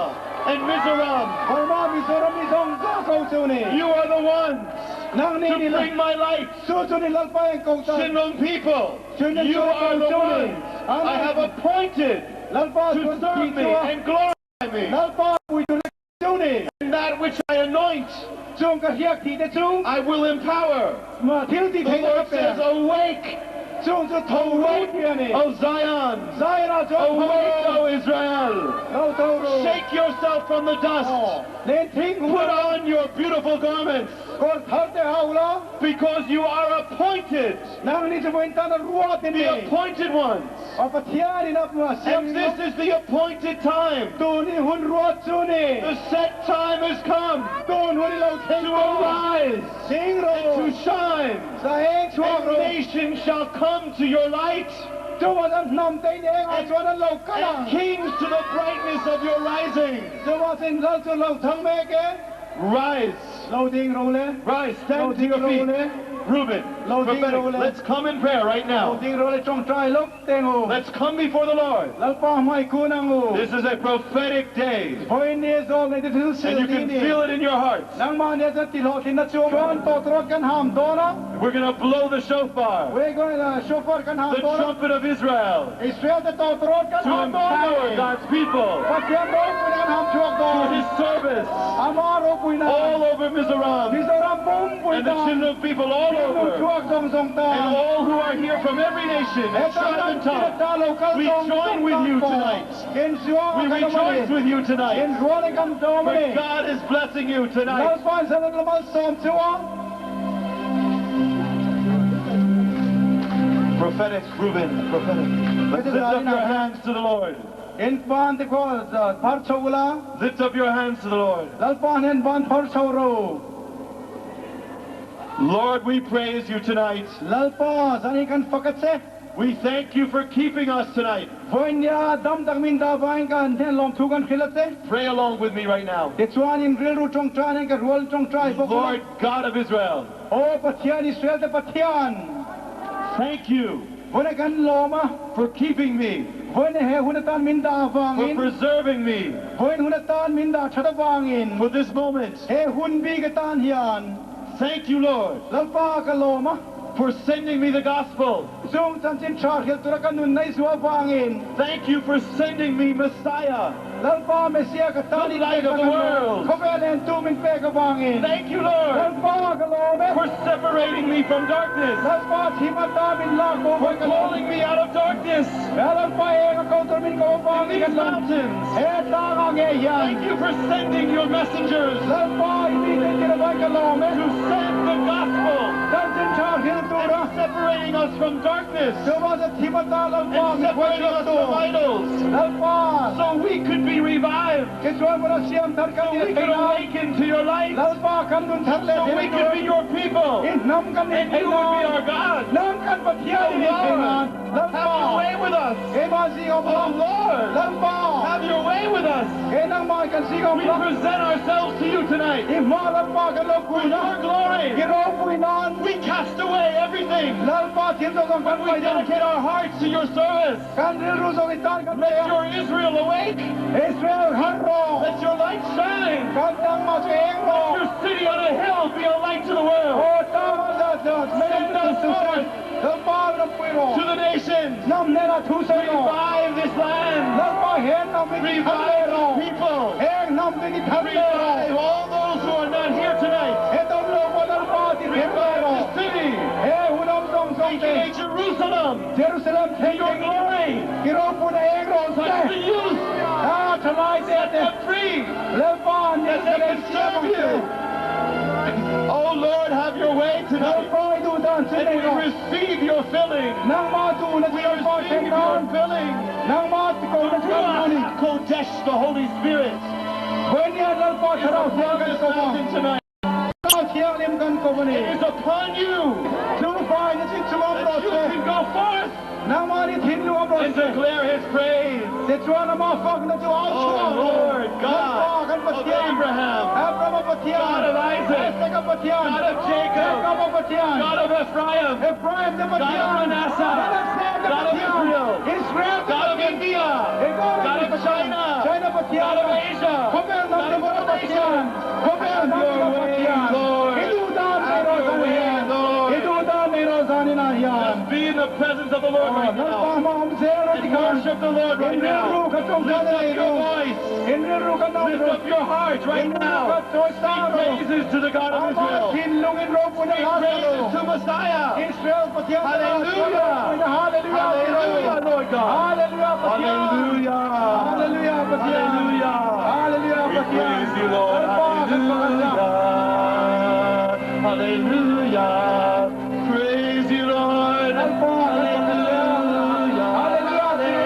[SPEAKER 2] and Mizoram.
[SPEAKER 1] Burma Mizoram mi zong zo ko chu ni.
[SPEAKER 2] You are the ones
[SPEAKER 1] Nang ni
[SPEAKER 2] to
[SPEAKER 1] ni la.
[SPEAKER 2] bring my light.
[SPEAKER 1] Chu chu ni lal pa yang ko ta.
[SPEAKER 2] Chinlung people,
[SPEAKER 1] Chinlung
[SPEAKER 2] you
[SPEAKER 1] chuak
[SPEAKER 2] are
[SPEAKER 1] ko
[SPEAKER 2] the
[SPEAKER 1] chu ni.
[SPEAKER 2] ones I have appointed
[SPEAKER 1] Lal pa
[SPEAKER 2] to
[SPEAKER 1] chuan
[SPEAKER 2] serve
[SPEAKER 1] thi
[SPEAKER 2] me
[SPEAKER 1] chu a.
[SPEAKER 2] and glorify me.
[SPEAKER 1] Lal pa pui tu chu ni.
[SPEAKER 2] And that which I anoint,
[SPEAKER 1] Chung ka hiak thi te chu.
[SPEAKER 2] I will empower.
[SPEAKER 1] Ma thil ti
[SPEAKER 2] The
[SPEAKER 1] thei na ka
[SPEAKER 2] Lord
[SPEAKER 1] pe.
[SPEAKER 2] says, Awake,
[SPEAKER 1] Chung chu tho ru ti ani.
[SPEAKER 2] O Zion!
[SPEAKER 1] Zion a chuan tho
[SPEAKER 2] Awake,
[SPEAKER 1] ru.
[SPEAKER 2] O Israel!
[SPEAKER 1] Lo tho ru.
[SPEAKER 2] Shake yourself from the dust.
[SPEAKER 1] Len thing hu.
[SPEAKER 2] Put on your beautiful garments,
[SPEAKER 1] Kor thar te hau la.
[SPEAKER 2] because you are appointed,
[SPEAKER 1] Nang ni chu voin tan ruat ni.
[SPEAKER 2] the appointed ones.
[SPEAKER 1] A Pathian in ap ma siam
[SPEAKER 2] And this is the appointed time.
[SPEAKER 1] Tu ni hun ruat chu ni.
[SPEAKER 2] The set time has come
[SPEAKER 1] Tu hun lo
[SPEAKER 2] to
[SPEAKER 1] theng
[SPEAKER 2] arise,
[SPEAKER 1] Sing ro.
[SPEAKER 2] to shine.
[SPEAKER 1] Sa eng chuak
[SPEAKER 2] And
[SPEAKER 1] ro.
[SPEAKER 2] nations shall come to your light,
[SPEAKER 1] Chu wa an nam te ni eng a chuan an lo kala.
[SPEAKER 2] and kings to the brightness of your rising.
[SPEAKER 1] Chu wa sin lal chu lo thang me ke.
[SPEAKER 2] Rise,
[SPEAKER 1] Lo ding ro le.
[SPEAKER 2] rise, stand to your feet. Reuben, prophetic. Let's come in prayer right
[SPEAKER 1] Lo
[SPEAKER 2] now.
[SPEAKER 1] ding ro le chong trai lok teng u.
[SPEAKER 2] Let's come before the Lord.
[SPEAKER 1] Lal pa mai ku nang u.
[SPEAKER 2] This is a prophetic day,
[SPEAKER 1] Voin ni zo le ti thil
[SPEAKER 2] and
[SPEAKER 1] sil
[SPEAKER 2] you
[SPEAKER 1] ni
[SPEAKER 2] can
[SPEAKER 1] ni.
[SPEAKER 2] feel it in your hearts.
[SPEAKER 1] Nang ma ne sa ti lo tin na chu chuan to trot kan ham do na.
[SPEAKER 2] We're going to blow the shofar,
[SPEAKER 1] We going to shofar kan ham
[SPEAKER 2] the
[SPEAKER 1] do na.
[SPEAKER 2] trumpet of Israel,
[SPEAKER 1] Israel te to trot kan
[SPEAKER 2] to
[SPEAKER 1] ham do
[SPEAKER 2] empower
[SPEAKER 1] ni.
[SPEAKER 2] God's people
[SPEAKER 1] Pathian ro pui na ham chuak do.
[SPEAKER 2] for His service
[SPEAKER 1] Ama ro pui na.
[SPEAKER 2] all over Mizoram
[SPEAKER 1] Mizoram pum pui
[SPEAKER 2] and the
[SPEAKER 1] na.
[SPEAKER 2] Chinlung people all
[SPEAKER 1] Chinlung
[SPEAKER 2] over,
[SPEAKER 1] chuak zong zong ta.
[SPEAKER 2] and all who are here from every nation and tribe and tongue. We join with you tonight. We rejoice with you tonight. For God is blessing you tonight. Prophetic, Reuben, prophetic. Let's lift up your hands to the Lord. Lift up your hands to the Lord. Lord, we praise you tonight. We thank you for keeping us tonight. Pray along with me right now. Lord God of Israel, thank you for keeping me, for preserving me, for this moment. Thank you, Lord, for sending me the gospel. Thank you for sending me Messiah.
[SPEAKER 1] Lalpa Messia ka
[SPEAKER 2] The light of the world.
[SPEAKER 1] Khawvel en tu min pek avangin.
[SPEAKER 2] Thank you, Lord,
[SPEAKER 1] Lalpa ka lawm e.
[SPEAKER 2] for separating me from darkness,
[SPEAKER 1] Lalpa thim ata min lak bo
[SPEAKER 2] for
[SPEAKER 1] ka lawm.
[SPEAKER 2] calling me out of darkness.
[SPEAKER 1] Lalpa eng a ko tur min ko
[SPEAKER 2] In
[SPEAKER 1] avangin
[SPEAKER 2] these
[SPEAKER 1] kan lawm.
[SPEAKER 2] mountains.
[SPEAKER 1] He tlangah nge hian.
[SPEAKER 2] Thank you for sending your messengers
[SPEAKER 1] Lalpa i mi te tir avang ka lawm e.
[SPEAKER 2] to send the gospel
[SPEAKER 1] Chanchin tha hril tura.
[SPEAKER 2] and separating us from darkness
[SPEAKER 1] Chuva sa thim ata Lalpa
[SPEAKER 2] and
[SPEAKER 1] min
[SPEAKER 2] separating
[SPEAKER 1] khuai
[SPEAKER 2] us
[SPEAKER 1] tu.
[SPEAKER 2] from idols
[SPEAKER 1] Lalpa.
[SPEAKER 2] so we could be revived,
[SPEAKER 1] Ke chuan muna siam thar kan
[SPEAKER 2] so
[SPEAKER 1] ni
[SPEAKER 2] we could
[SPEAKER 1] thei nan.
[SPEAKER 2] awaken to your light,
[SPEAKER 1] Lalpa kan nun thar le
[SPEAKER 2] so we could be your people,
[SPEAKER 1] In nam kan ni
[SPEAKER 2] and
[SPEAKER 1] thei
[SPEAKER 2] you would be
[SPEAKER 1] nan.
[SPEAKER 2] our God.
[SPEAKER 1] Nang kan Pathian
[SPEAKER 2] Oh
[SPEAKER 1] ni thei
[SPEAKER 2] Lord,
[SPEAKER 1] nan.
[SPEAKER 2] have your
[SPEAKER 1] Lalpa.
[SPEAKER 2] way with us.
[SPEAKER 1] Ke ma si om
[SPEAKER 2] Oh Lord,
[SPEAKER 1] Lalpa.
[SPEAKER 2] have your way with us.
[SPEAKER 1] Ke nang ma kan si om
[SPEAKER 2] We present ourselves to you tonight
[SPEAKER 1] I ma Lalpa kan lo
[SPEAKER 2] for
[SPEAKER 1] pui na.
[SPEAKER 2] your glory.
[SPEAKER 1] Ki ro pui nan.
[SPEAKER 2] We cast away everything.
[SPEAKER 1] Lalpa thil zo zong kan
[SPEAKER 2] We
[SPEAKER 1] pai dan.
[SPEAKER 2] dedicate our hearts to your service.
[SPEAKER 1] Kan rilru zong i tan kan
[SPEAKER 2] Let
[SPEAKER 1] pe.
[SPEAKER 2] your Israel awake.
[SPEAKER 1] Israel har ro.
[SPEAKER 2] Let your light shine.
[SPEAKER 1] Kan tang ma chu eng ro.
[SPEAKER 2] Let your city on a hill be a light to the world,
[SPEAKER 1] O ta ma za za.
[SPEAKER 2] Send us forth
[SPEAKER 1] Lalpa ram pui ro.
[SPEAKER 2] to the nations.
[SPEAKER 1] Nam ne na thu sa ro.
[SPEAKER 2] Revive this land.
[SPEAKER 1] Lalpa hen nam mi thar le
[SPEAKER 2] Revive
[SPEAKER 1] ro.
[SPEAKER 2] this people.
[SPEAKER 1] Heng nam mi thar le ro.
[SPEAKER 2] Revive all those who are not here tonight.
[SPEAKER 1] He tom lo mo Lalpa ti thar le
[SPEAKER 2] Revive
[SPEAKER 1] ro.
[SPEAKER 2] the city.
[SPEAKER 1] He hunam zong zong
[SPEAKER 2] Make
[SPEAKER 1] te.
[SPEAKER 2] it a Jerusalem
[SPEAKER 1] Jerusalem
[SPEAKER 2] to
[SPEAKER 1] thei
[SPEAKER 2] your glory.
[SPEAKER 1] Ki ro pu na eng ro
[SPEAKER 2] Touch
[SPEAKER 1] se.
[SPEAKER 2] the youth.
[SPEAKER 1] Ta thalai te
[SPEAKER 2] Set
[SPEAKER 1] te.
[SPEAKER 2] them free.
[SPEAKER 1] Lalpa
[SPEAKER 2] That they
[SPEAKER 1] Jerusalem
[SPEAKER 2] can serve you. Oh Lord, have your way tonight.
[SPEAKER 1] Lalpa i du dan se
[SPEAKER 2] And
[SPEAKER 1] nei
[SPEAKER 2] we
[SPEAKER 1] ro.
[SPEAKER 2] receive your filling.
[SPEAKER 1] Nang ma tu na
[SPEAKER 2] We
[SPEAKER 1] Lalpa
[SPEAKER 2] receive
[SPEAKER 1] theng
[SPEAKER 2] your
[SPEAKER 1] nan.
[SPEAKER 2] filling.
[SPEAKER 1] Nang ma ti ko na kan
[SPEAKER 2] Ruach
[SPEAKER 1] ni.
[SPEAKER 2] Kodesh, the Holy Spirit,
[SPEAKER 1] Boinia Lalpa
[SPEAKER 2] is
[SPEAKER 1] tharau
[SPEAKER 2] upon
[SPEAKER 1] thiang kan
[SPEAKER 2] this
[SPEAKER 1] ko ma.
[SPEAKER 2] mountain tonight.
[SPEAKER 1] Tharau thiang lim kan ko ma ni.
[SPEAKER 2] It is upon you
[SPEAKER 1] Chu pai na chi chungam ro
[SPEAKER 2] that you
[SPEAKER 1] se.
[SPEAKER 2] can go forth
[SPEAKER 1] Nang ma ni thin lu am ro
[SPEAKER 2] and
[SPEAKER 1] se.
[SPEAKER 2] declare His praise.
[SPEAKER 1] Te chuan ama fak na chu au
[SPEAKER 2] Oh
[SPEAKER 1] chuang.
[SPEAKER 2] Lord
[SPEAKER 1] Lalpa
[SPEAKER 2] God
[SPEAKER 1] kan
[SPEAKER 2] of
[SPEAKER 1] Pathian.
[SPEAKER 2] Abraham,
[SPEAKER 1] Abraham Pathian.
[SPEAKER 2] God of Isaac,
[SPEAKER 1] Isaac Pathian.
[SPEAKER 2] God of Jacob,
[SPEAKER 1] Jacob Pathian.
[SPEAKER 2] God of Ephraim,
[SPEAKER 1] Ephraim te
[SPEAKER 2] God of
[SPEAKER 1] Pathian.
[SPEAKER 2] Manasseh,
[SPEAKER 1] Manasseh te
[SPEAKER 2] God of
[SPEAKER 1] Pathian.
[SPEAKER 2] Israel,
[SPEAKER 1] Israel te
[SPEAKER 2] God of
[SPEAKER 1] Pathian.
[SPEAKER 2] India,
[SPEAKER 1] God
[SPEAKER 2] God of China,
[SPEAKER 1] China Pathian.
[SPEAKER 2] God of Asia,
[SPEAKER 1] Khawvel nam
[SPEAKER 2] God
[SPEAKER 1] te
[SPEAKER 2] of
[SPEAKER 1] mura
[SPEAKER 2] all
[SPEAKER 1] Pathian.
[SPEAKER 2] nations.
[SPEAKER 1] Khawvel
[SPEAKER 2] Have
[SPEAKER 1] nam te
[SPEAKER 2] your way,
[SPEAKER 1] Pathian.
[SPEAKER 2] Lord.
[SPEAKER 1] I duh dan
[SPEAKER 2] Have
[SPEAKER 1] nei ro
[SPEAKER 2] your
[SPEAKER 1] zan
[SPEAKER 2] way,
[SPEAKER 1] hian.
[SPEAKER 2] Lord.
[SPEAKER 1] I duh dan nei ro zan ina hian.
[SPEAKER 2] Just be in the presence of the Lord right
[SPEAKER 1] Lalpa
[SPEAKER 2] now.
[SPEAKER 1] ma om zel ro
[SPEAKER 2] And
[SPEAKER 1] ti khan.
[SPEAKER 2] worship the Lord right
[SPEAKER 1] In rilru
[SPEAKER 2] now.
[SPEAKER 1] ka chung
[SPEAKER 2] Lift
[SPEAKER 1] ka
[SPEAKER 2] up
[SPEAKER 1] nei
[SPEAKER 2] your
[SPEAKER 1] ro.
[SPEAKER 2] voice.
[SPEAKER 1] In rilru ka nam
[SPEAKER 2] Lift
[SPEAKER 1] ro.
[SPEAKER 2] up your heart right
[SPEAKER 1] In rilru
[SPEAKER 2] now.
[SPEAKER 1] ka chawi
[SPEAKER 2] Sing
[SPEAKER 1] sang ro.
[SPEAKER 2] praises to the God of
[SPEAKER 1] Ama
[SPEAKER 2] Israel.
[SPEAKER 1] thinlung in ro pu na
[SPEAKER 2] Sing
[SPEAKER 1] hla sa
[SPEAKER 2] praises
[SPEAKER 1] ro.
[SPEAKER 2] to Messiah.
[SPEAKER 1] Israel Pathian
[SPEAKER 2] Hallelujah.
[SPEAKER 1] Hallelujah.
[SPEAKER 2] Hallelujah, Lord God.
[SPEAKER 1] Hallelujah Pathian.
[SPEAKER 2] Hallelujah.
[SPEAKER 1] Hallelujah Pathian.
[SPEAKER 2] Hallelujah.
[SPEAKER 1] Hallelujah
[SPEAKER 2] We
[SPEAKER 1] Pathian.
[SPEAKER 2] praise you, Lord.
[SPEAKER 1] Lalpa kan pakhat
[SPEAKER 2] Hallelujah. Hallelujah. Praise you, Lord.
[SPEAKER 1] Lalpa kan pakhat
[SPEAKER 2] Hallelujah.
[SPEAKER 1] Hallelujah. Hallelujah.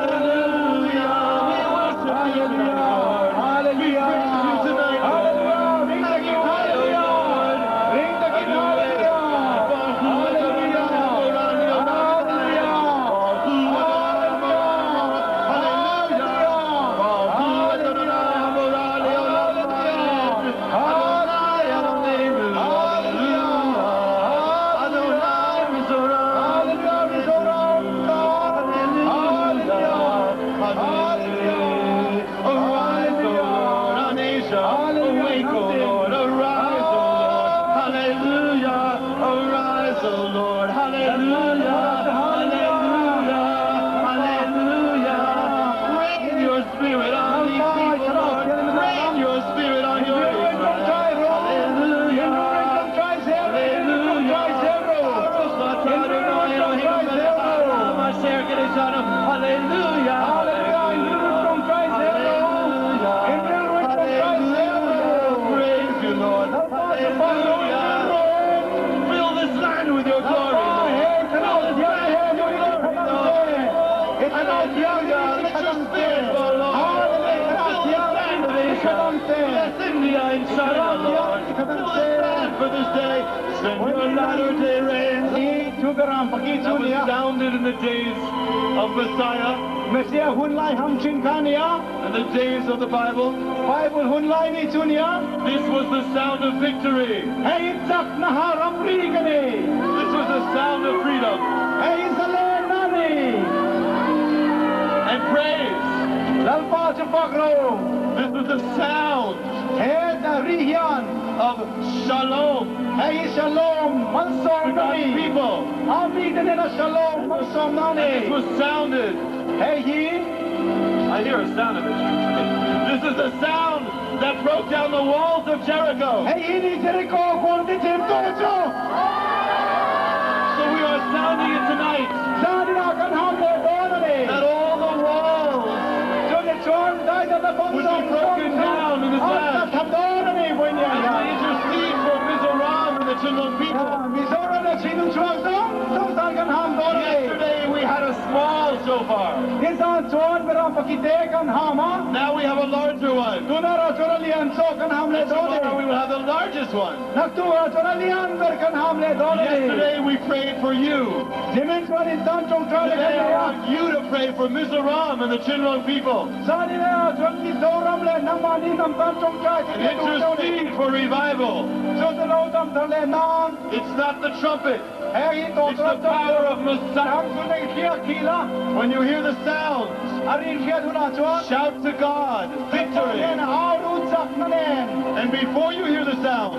[SPEAKER 2] Hallelujah. We worship you tonight, Lord. We
[SPEAKER 1] Hallelujah.
[SPEAKER 2] praise you tonight, Lord.
[SPEAKER 1] Hallelujah. Ring takin hallelujah. Ring takin hallelujah. Hallelujah. Hallelujah. Mizoram. Hallelujah.
[SPEAKER 2] Arise, O Lord, on Asia. Awake, O Lord, arise, O Lord. Hallelujah. Arise, O Lord. Hallelujah. Hallelujah. Hallelujah. Rain your spirit on these people, Lord. Rain your spirit on your Israel. Hallelujah. Hallelujah. Hallelujah. Praise you, Lord. Hallelujah. Fill this land with your glory, Lord. Fill this land with your glory, Lord. Hallelujah. Let your spirit fall, Lord. Fill this land of Asia. Bless India and China, Lord. Fill this land for this day. Send your latter day rains. That was sounded in the days of Messiah
[SPEAKER 1] Messiah hun lai ham chin kha nia
[SPEAKER 2] and the days of the Bible.
[SPEAKER 1] Bible hun lai ni chu nia
[SPEAKER 2] This was the sound of victory.
[SPEAKER 1] Hei chak na ha ram ri ka ni
[SPEAKER 2] This was the sound of freedom
[SPEAKER 1] Hei zalen na ni
[SPEAKER 2] and praise.
[SPEAKER 1] Lalpa chu pak ro
[SPEAKER 2] This was the sound
[SPEAKER 1] He da ri hian
[SPEAKER 2] of shalom
[SPEAKER 1] Hei shalom malsawm
[SPEAKER 2] to
[SPEAKER 1] na
[SPEAKER 2] God's
[SPEAKER 1] ni
[SPEAKER 2] people.
[SPEAKER 1] Ami te na shalom malsawm na ni
[SPEAKER 2] And this was sounded
[SPEAKER 1] Hei hi
[SPEAKER 2] I hear a sound of it. This is the sound that broke down the walls of Jericho.
[SPEAKER 1] Hei hi ni Jericho kulh tichimtu chu.
[SPEAKER 2] So we are sounding it tonight.
[SPEAKER 1] Zaninah kan ham leh dawn a ni.
[SPEAKER 2] That all the walls
[SPEAKER 1] Chumi chuan daidata bang
[SPEAKER 2] would be
[SPEAKER 1] zawng zawng
[SPEAKER 2] broken
[SPEAKER 1] chu
[SPEAKER 2] down in this
[SPEAKER 1] an
[SPEAKER 2] land.
[SPEAKER 1] tla thla dawn a ni vawiin
[SPEAKER 2] As
[SPEAKER 1] hian.
[SPEAKER 2] we intercede for Mizoram and the Chinlung people.
[SPEAKER 1] Mizoram leh Chinlung chhuak zawng zawng tan kan ham dawn a ni.
[SPEAKER 2] Yesterday we had a small shofar.
[SPEAKER 1] Nizan chuan Miram Pakite kan ham a.
[SPEAKER 2] Now we have a larger one.
[SPEAKER 1] Tunah chuan a lian zawk kan ham leh dawn a ni.
[SPEAKER 2] Tomorrow we will have the largest one.
[SPEAKER 1] Naktuah chuan a lian ber kan ham leh dawn a ni.
[SPEAKER 2] Yesterday we prayed for you.
[SPEAKER 1] Nimin chuan in tan tawngtai leh kan
[SPEAKER 2] Today
[SPEAKER 1] nei
[SPEAKER 2] I
[SPEAKER 1] a.
[SPEAKER 2] want you to pray for Mizoram and the Chinlung people.
[SPEAKER 1] Zanin ah chuan Mizoram leh nangmahni hnam tan tawngtai
[SPEAKER 2] And
[SPEAKER 1] te duh deuh ni.
[SPEAKER 2] intercede for revival.
[SPEAKER 1] Chu chu lo dam thar leh nan.
[SPEAKER 2] It's not the trumpet.
[SPEAKER 1] He hi tawh
[SPEAKER 2] It's the
[SPEAKER 1] chuan
[SPEAKER 2] power of Messiah.
[SPEAKER 1] Hang chu nei hriak thi la.
[SPEAKER 2] When you hear the sound,
[SPEAKER 1] A rin hriat hunah chuan.
[SPEAKER 2] shout to God, victory.
[SPEAKER 1] Nen au ru chakna nen.
[SPEAKER 2] And before you hear the sound,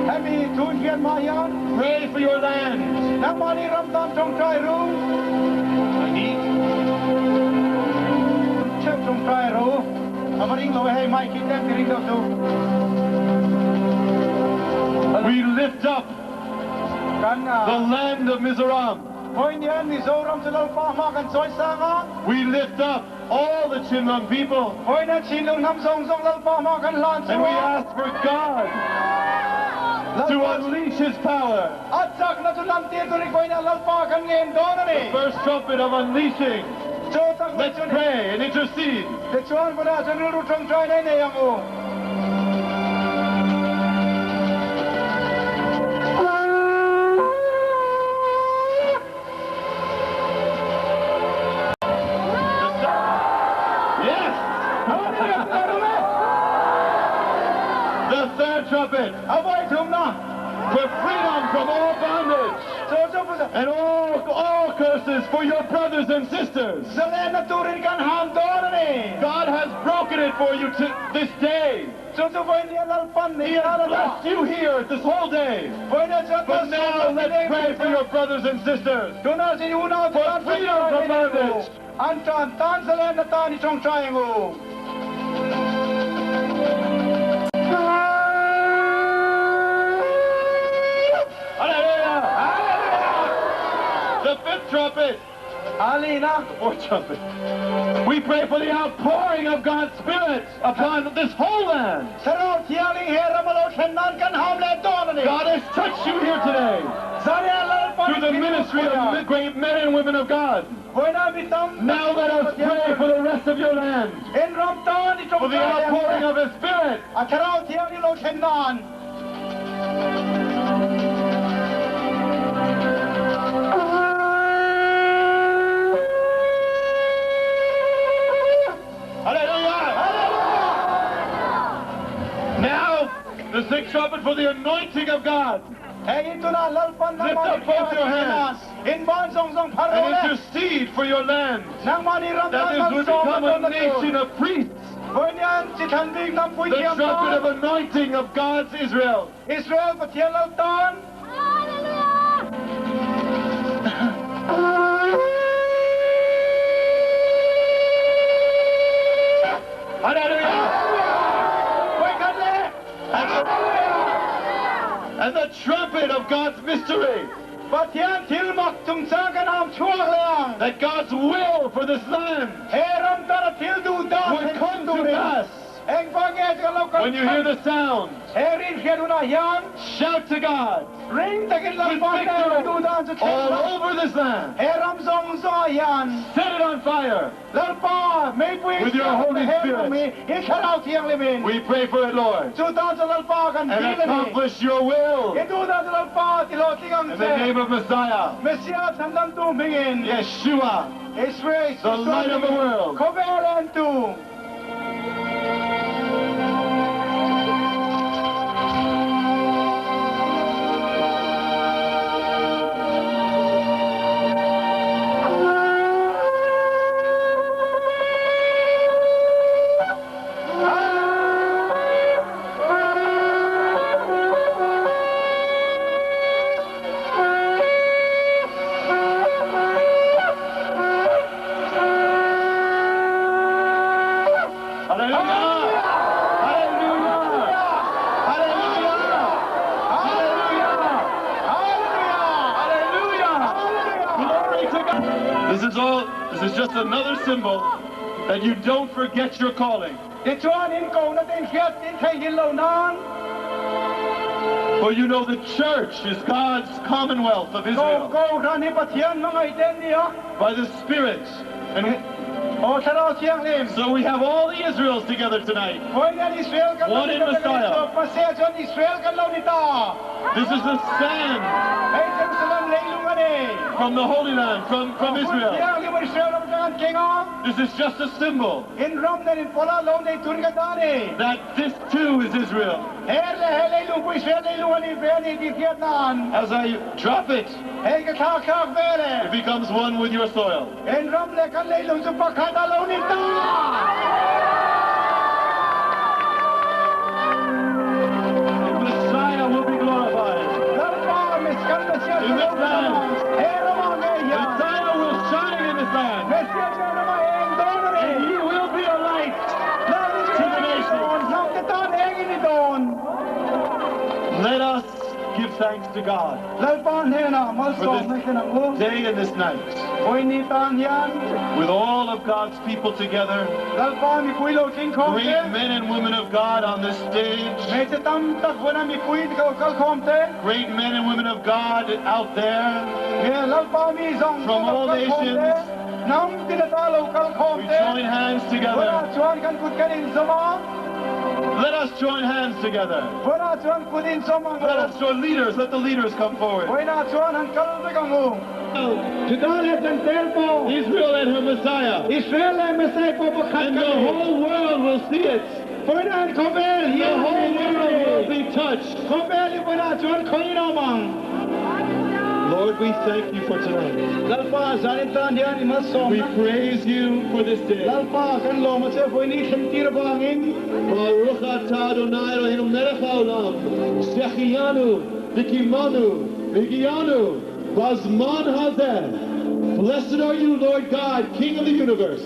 [SPEAKER 1] Hemi thu hriat hma hian.
[SPEAKER 2] pray for your land.
[SPEAKER 1] Nangmahni ram tan tawngtai ru.
[SPEAKER 2] I need.
[SPEAKER 1] Cheu tawngtai ru. A va ring lo e hei mic hi tlem ti ring deuh chu.
[SPEAKER 2] We lift up
[SPEAKER 1] Kan
[SPEAKER 2] the land of Mizoram.
[SPEAKER 1] Vawiin hian Mizoram chu Lalpa hma kan chawi sang a.
[SPEAKER 2] We lift up all the Chinlung people.
[SPEAKER 1] Vawiin hian Chinlung hnam zawng zawng Lalpa hma kan hlan chu
[SPEAKER 2] And we
[SPEAKER 1] a.
[SPEAKER 2] ask for God to unleash His power.
[SPEAKER 1] A chakna chu lam tir turin vawiin hian Lalpa kan ngen dawn a ni.
[SPEAKER 2] The first trumpet of unleashing.
[SPEAKER 1] Chu chakna
[SPEAKER 2] Let's
[SPEAKER 1] chu ni.
[SPEAKER 2] pray and intercede.
[SPEAKER 1] Tichuan vawiin ah chuan rilru tawngtai nei nei ang u.
[SPEAKER 2] Yes! The third trumpet.
[SPEAKER 1] A vawi thumna.
[SPEAKER 2] For freedom from all bondage. And all, all curses for your brothers and sisters.
[SPEAKER 1] Zalenna turin kan ham dawn a ni.
[SPEAKER 2] God has broken it for you to this day.
[SPEAKER 1] Chu chu vawiin hian Lalpan
[SPEAKER 2] He has blessed you here this whole day. But now let's pray for your brothers and sisters. For freedom from bondage.
[SPEAKER 1] An tan tan zalenna tan i tawngtai ang u.
[SPEAKER 2] Hallelujah! Hallelujah! The fifth trumpet.
[SPEAKER 1] Alina.
[SPEAKER 2] The fourth trumpet. We pray for the outpouring of God's Spirit upon this whole land.
[SPEAKER 1] Thlarau Thianghlim he ram a lo thlen nan kan ham leh dawn a ni.
[SPEAKER 2] God has touched you here today.
[SPEAKER 1] Zaria Lalpan
[SPEAKER 2] Through the ministry of the great men and women of God.
[SPEAKER 1] Vawiina mi tam
[SPEAKER 2] Now let us pray for the rest of your land.
[SPEAKER 1] In ram tan i
[SPEAKER 2] For the outpouring of His Spirit.
[SPEAKER 1] A Thlarau Thianghlim lo thlen nan.
[SPEAKER 2] Hallelujah! Now, the sixth trumpet for the anointing of God.
[SPEAKER 1] Hei hi tunah Lalpan
[SPEAKER 2] Lift
[SPEAKER 1] nangmahni
[SPEAKER 2] up both your
[SPEAKER 1] hriat
[SPEAKER 2] hands
[SPEAKER 1] in ban zawng zawng phar
[SPEAKER 2] and
[SPEAKER 1] rawh le.
[SPEAKER 2] intercede for your land.
[SPEAKER 1] Nangmahni ram
[SPEAKER 2] That
[SPEAKER 1] tan
[SPEAKER 2] this would
[SPEAKER 1] malsawm a
[SPEAKER 2] become a
[SPEAKER 1] dawn na tur.
[SPEAKER 2] nation of priests.
[SPEAKER 1] Vawiin hian chi thlan bik hnam
[SPEAKER 2] The
[SPEAKER 1] puithiam
[SPEAKER 2] trumpet
[SPEAKER 1] tan.
[SPEAKER 2] of anointing of God's Israel.
[SPEAKER 1] Israel Pathian Lal tan.
[SPEAKER 2] Hallelujah!
[SPEAKER 1] Vawikhat leh.
[SPEAKER 2] And the trumpet of God's mystery.
[SPEAKER 1] Pathian thil mak chungchang kan am chhuak leh ang.
[SPEAKER 2] That God's will for this land
[SPEAKER 1] He ram tan a thil duh dan
[SPEAKER 2] would come to pass.
[SPEAKER 1] Engvang nge chu kan lo kal
[SPEAKER 2] When you hear the sound,
[SPEAKER 1] He rin hriat hunah hian
[SPEAKER 2] shout to God
[SPEAKER 1] ring takin
[SPEAKER 2] with
[SPEAKER 1] Lalpa hnenah
[SPEAKER 2] victory
[SPEAKER 1] duh dan chu thleng
[SPEAKER 2] all
[SPEAKER 1] la.
[SPEAKER 2] over this land.
[SPEAKER 1] He ram zawng zawngah hian
[SPEAKER 2] Set it on fire
[SPEAKER 1] Lalpa meipui
[SPEAKER 2] with your Holy
[SPEAKER 1] he ram
[SPEAKER 2] Spirit.
[SPEAKER 1] hi i Thlarau Thianghlim in.
[SPEAKER 2] We pray for it, Lord.
[SPEAKER 1] Chu tan chu Lalpa kan
[SPEAKER 2] And
[SPEAKER 1] dil a ni.
[SPEAKER 2] accomplish your will.
[SPEAKER 1] I duh dan chu Lalpa ti hlawhtling ang
[SPEAKER 2] In the
[SPEAKER 1] che.
[SPEAKER 2] name of Messiah.
[SPEAKER 1] Messiah chhandamtu hmingin.
[SPEAKER 2] Yeshua,
[SPEAKER 1] Israel,
[SPEAKER 2] the light of the world.
[SPEAKER 1] Khawvel entu.
[SPEAKER 2] is just another symbol that you don't forget your calling.
[SPEAKER 1] Tichuan in kohna te in hriat in theihnghilh loh nan.
[SPEAKER 2] For you know the church is God's commonwealth of Israel.
[SPEAKER 1] Kohhran hi Pathian hmangaih te an ni a.
[SPEAKER 2] By the Spirit and.
[SPEAKER 1] Aw Thlarau Thianghlim.
[SPEAKER 2] So we have all the Israels together tonight.
[SPEAKER 1] Vawiin Israel kan lo
[SPEAKER 2] One
[SPEAKER 1] ni
[SPEAKER 2] in
[SPEAKER 1] ta vek a ni
[SPEAKER 2] Messiah.
[SPEAKER 1] chuap Messiah chuan Israel kan lo ni ta.
[SPEAKER 2] This is the sand.
[SPEAKER 1] Hei Jerusalem leilung a ni.
[SPEAKER 2] From the Holy Land, from from
[SPEAKER 1] Hmun
[SPEAKER 2] Israel.
[SPEAKER 1] Thianghlim Israel ram atang an keng a.
[SPEAKER 2] This is just a symbol.
[SPEAKER 1] In ram nen in pawlah lo nei tur ka ta a ni.
[SPEAKER 2] That this too is Israel.
[SPEAKER 1] He leh he leilung pawh Israel leilung a ni ve a ni tih hriat nan.
[SPEAKER 2] As I drop it.
[SPEAKER 1] Hei ka thlak thlak vel e.
[SPEAKER 2] It becomes one with your soil.
[SPEAKER 1] In ram leh kan leilung chu pakhat a lo ni ta.
[SPEAKER 2] The Messiah will be glorified.
[SPEAKER 1] Lalpa kan Messiah
[SPEAKER 2] In
[SPEAKER 1] chu
[SPEAKER 2] this
[SPEAKER 1] lo kal
[SPEAKER 2] land.
[SPEAKER 1] ang. He ramah ngei hian.
[SPEAKER 2] Messiah will shine in this land.
[SPEAKER 1] Messiah chu he ramah eng dawn a ni.
[SPEAKER 2] And he will be a light to the nations.
[SPEAKER 1] Hnam te tan eng i ni dawn.
[SPEAKER 2] Let us give thanks to God.
[SPEAKER 1] Lalpa hnenah malsawmna
[SPEAKER 2] For
[SPEAKER 1] thlen ang u.
[SPEAKER 2] this day and this night.
[SPEAKER 1] Vawiin tan hian.
[SPEAKER 2] With all of God's people together.
[SPEAKER 1] Lalpa mipui lo tling khawm te.
[SPEAKER 2] Great men and women of God on this stage.
[SPEAKER 1] Hmeichhe tam tak vawiina mipui lo kal khawm te.
[SPEAKER 2] Great men and women of God out there.
[SPEAKER 1] Nge Lalpa mi zawng
[SPEAKER 2] From
[SPEAKER 1] lo
[SPEAKER 2] all
[SPEAKER 1] kal khawm te.
[SPEAKER 2] nations.
[SPEAKER 1] Hnam tin ata lo kal khawm
[SPEAKER 2] We
[SPEAKER 1] te.
[SPEAKER 2] join hands together.
[SPEAKER 1] Vawiinah chuan kan kut kan inzawm a.
[SPEAKER 2] Let us join hands together.
[SPEAKER 1] Vawiinah chuan kut inzawm ang u.
[SPEAKER 2] Let us join leaders, let the leaders come forward.
[SPEAKER 1] Vawiinah chuan han kal vek ang u. Judah leh Jentail pawh.
[SPEAKER 2] Israel and her Messiah.
[SPEAKER 1] Israel leh Messiah pawh pakhat
[SPEAKER 2] And
[SPEAKER 1] kan
[SPEAKER 2] the
[SPEAKER 1] ni.
[SPEAKER 2] whole world will see it.
[SPEAKER 1] Vawiinah hian khawvel
[SPEAKER 2] The
[SPEAKER 1] hian
[SPEAKER 2] whole
[SPEAKER 1] an
[SPEAKER 2] world
[SPEAKER 1] ni.
[SPEAKER 2] will be touched.
[SPEAKER 1] Khawvel hi vawiinah chuan khawiin a awm ang.
[SPEAKER 2] Lord, we thank you for tonight.
[SPEAKER 1] Lalpa, zanin tan hian i malsawmna.
[SPEAKER 2] We praise you for this day.
[SPEAKER 1] Lalpa, kan lawm a che vawiin i thlen tir avangin.
[SPEAKER 2] Baruch atah Adonai Eloheinu melech haolam, shechianu v'kimanu v'higiyanu bazman hazeh. Blessed are you, Lord God, King of the universe.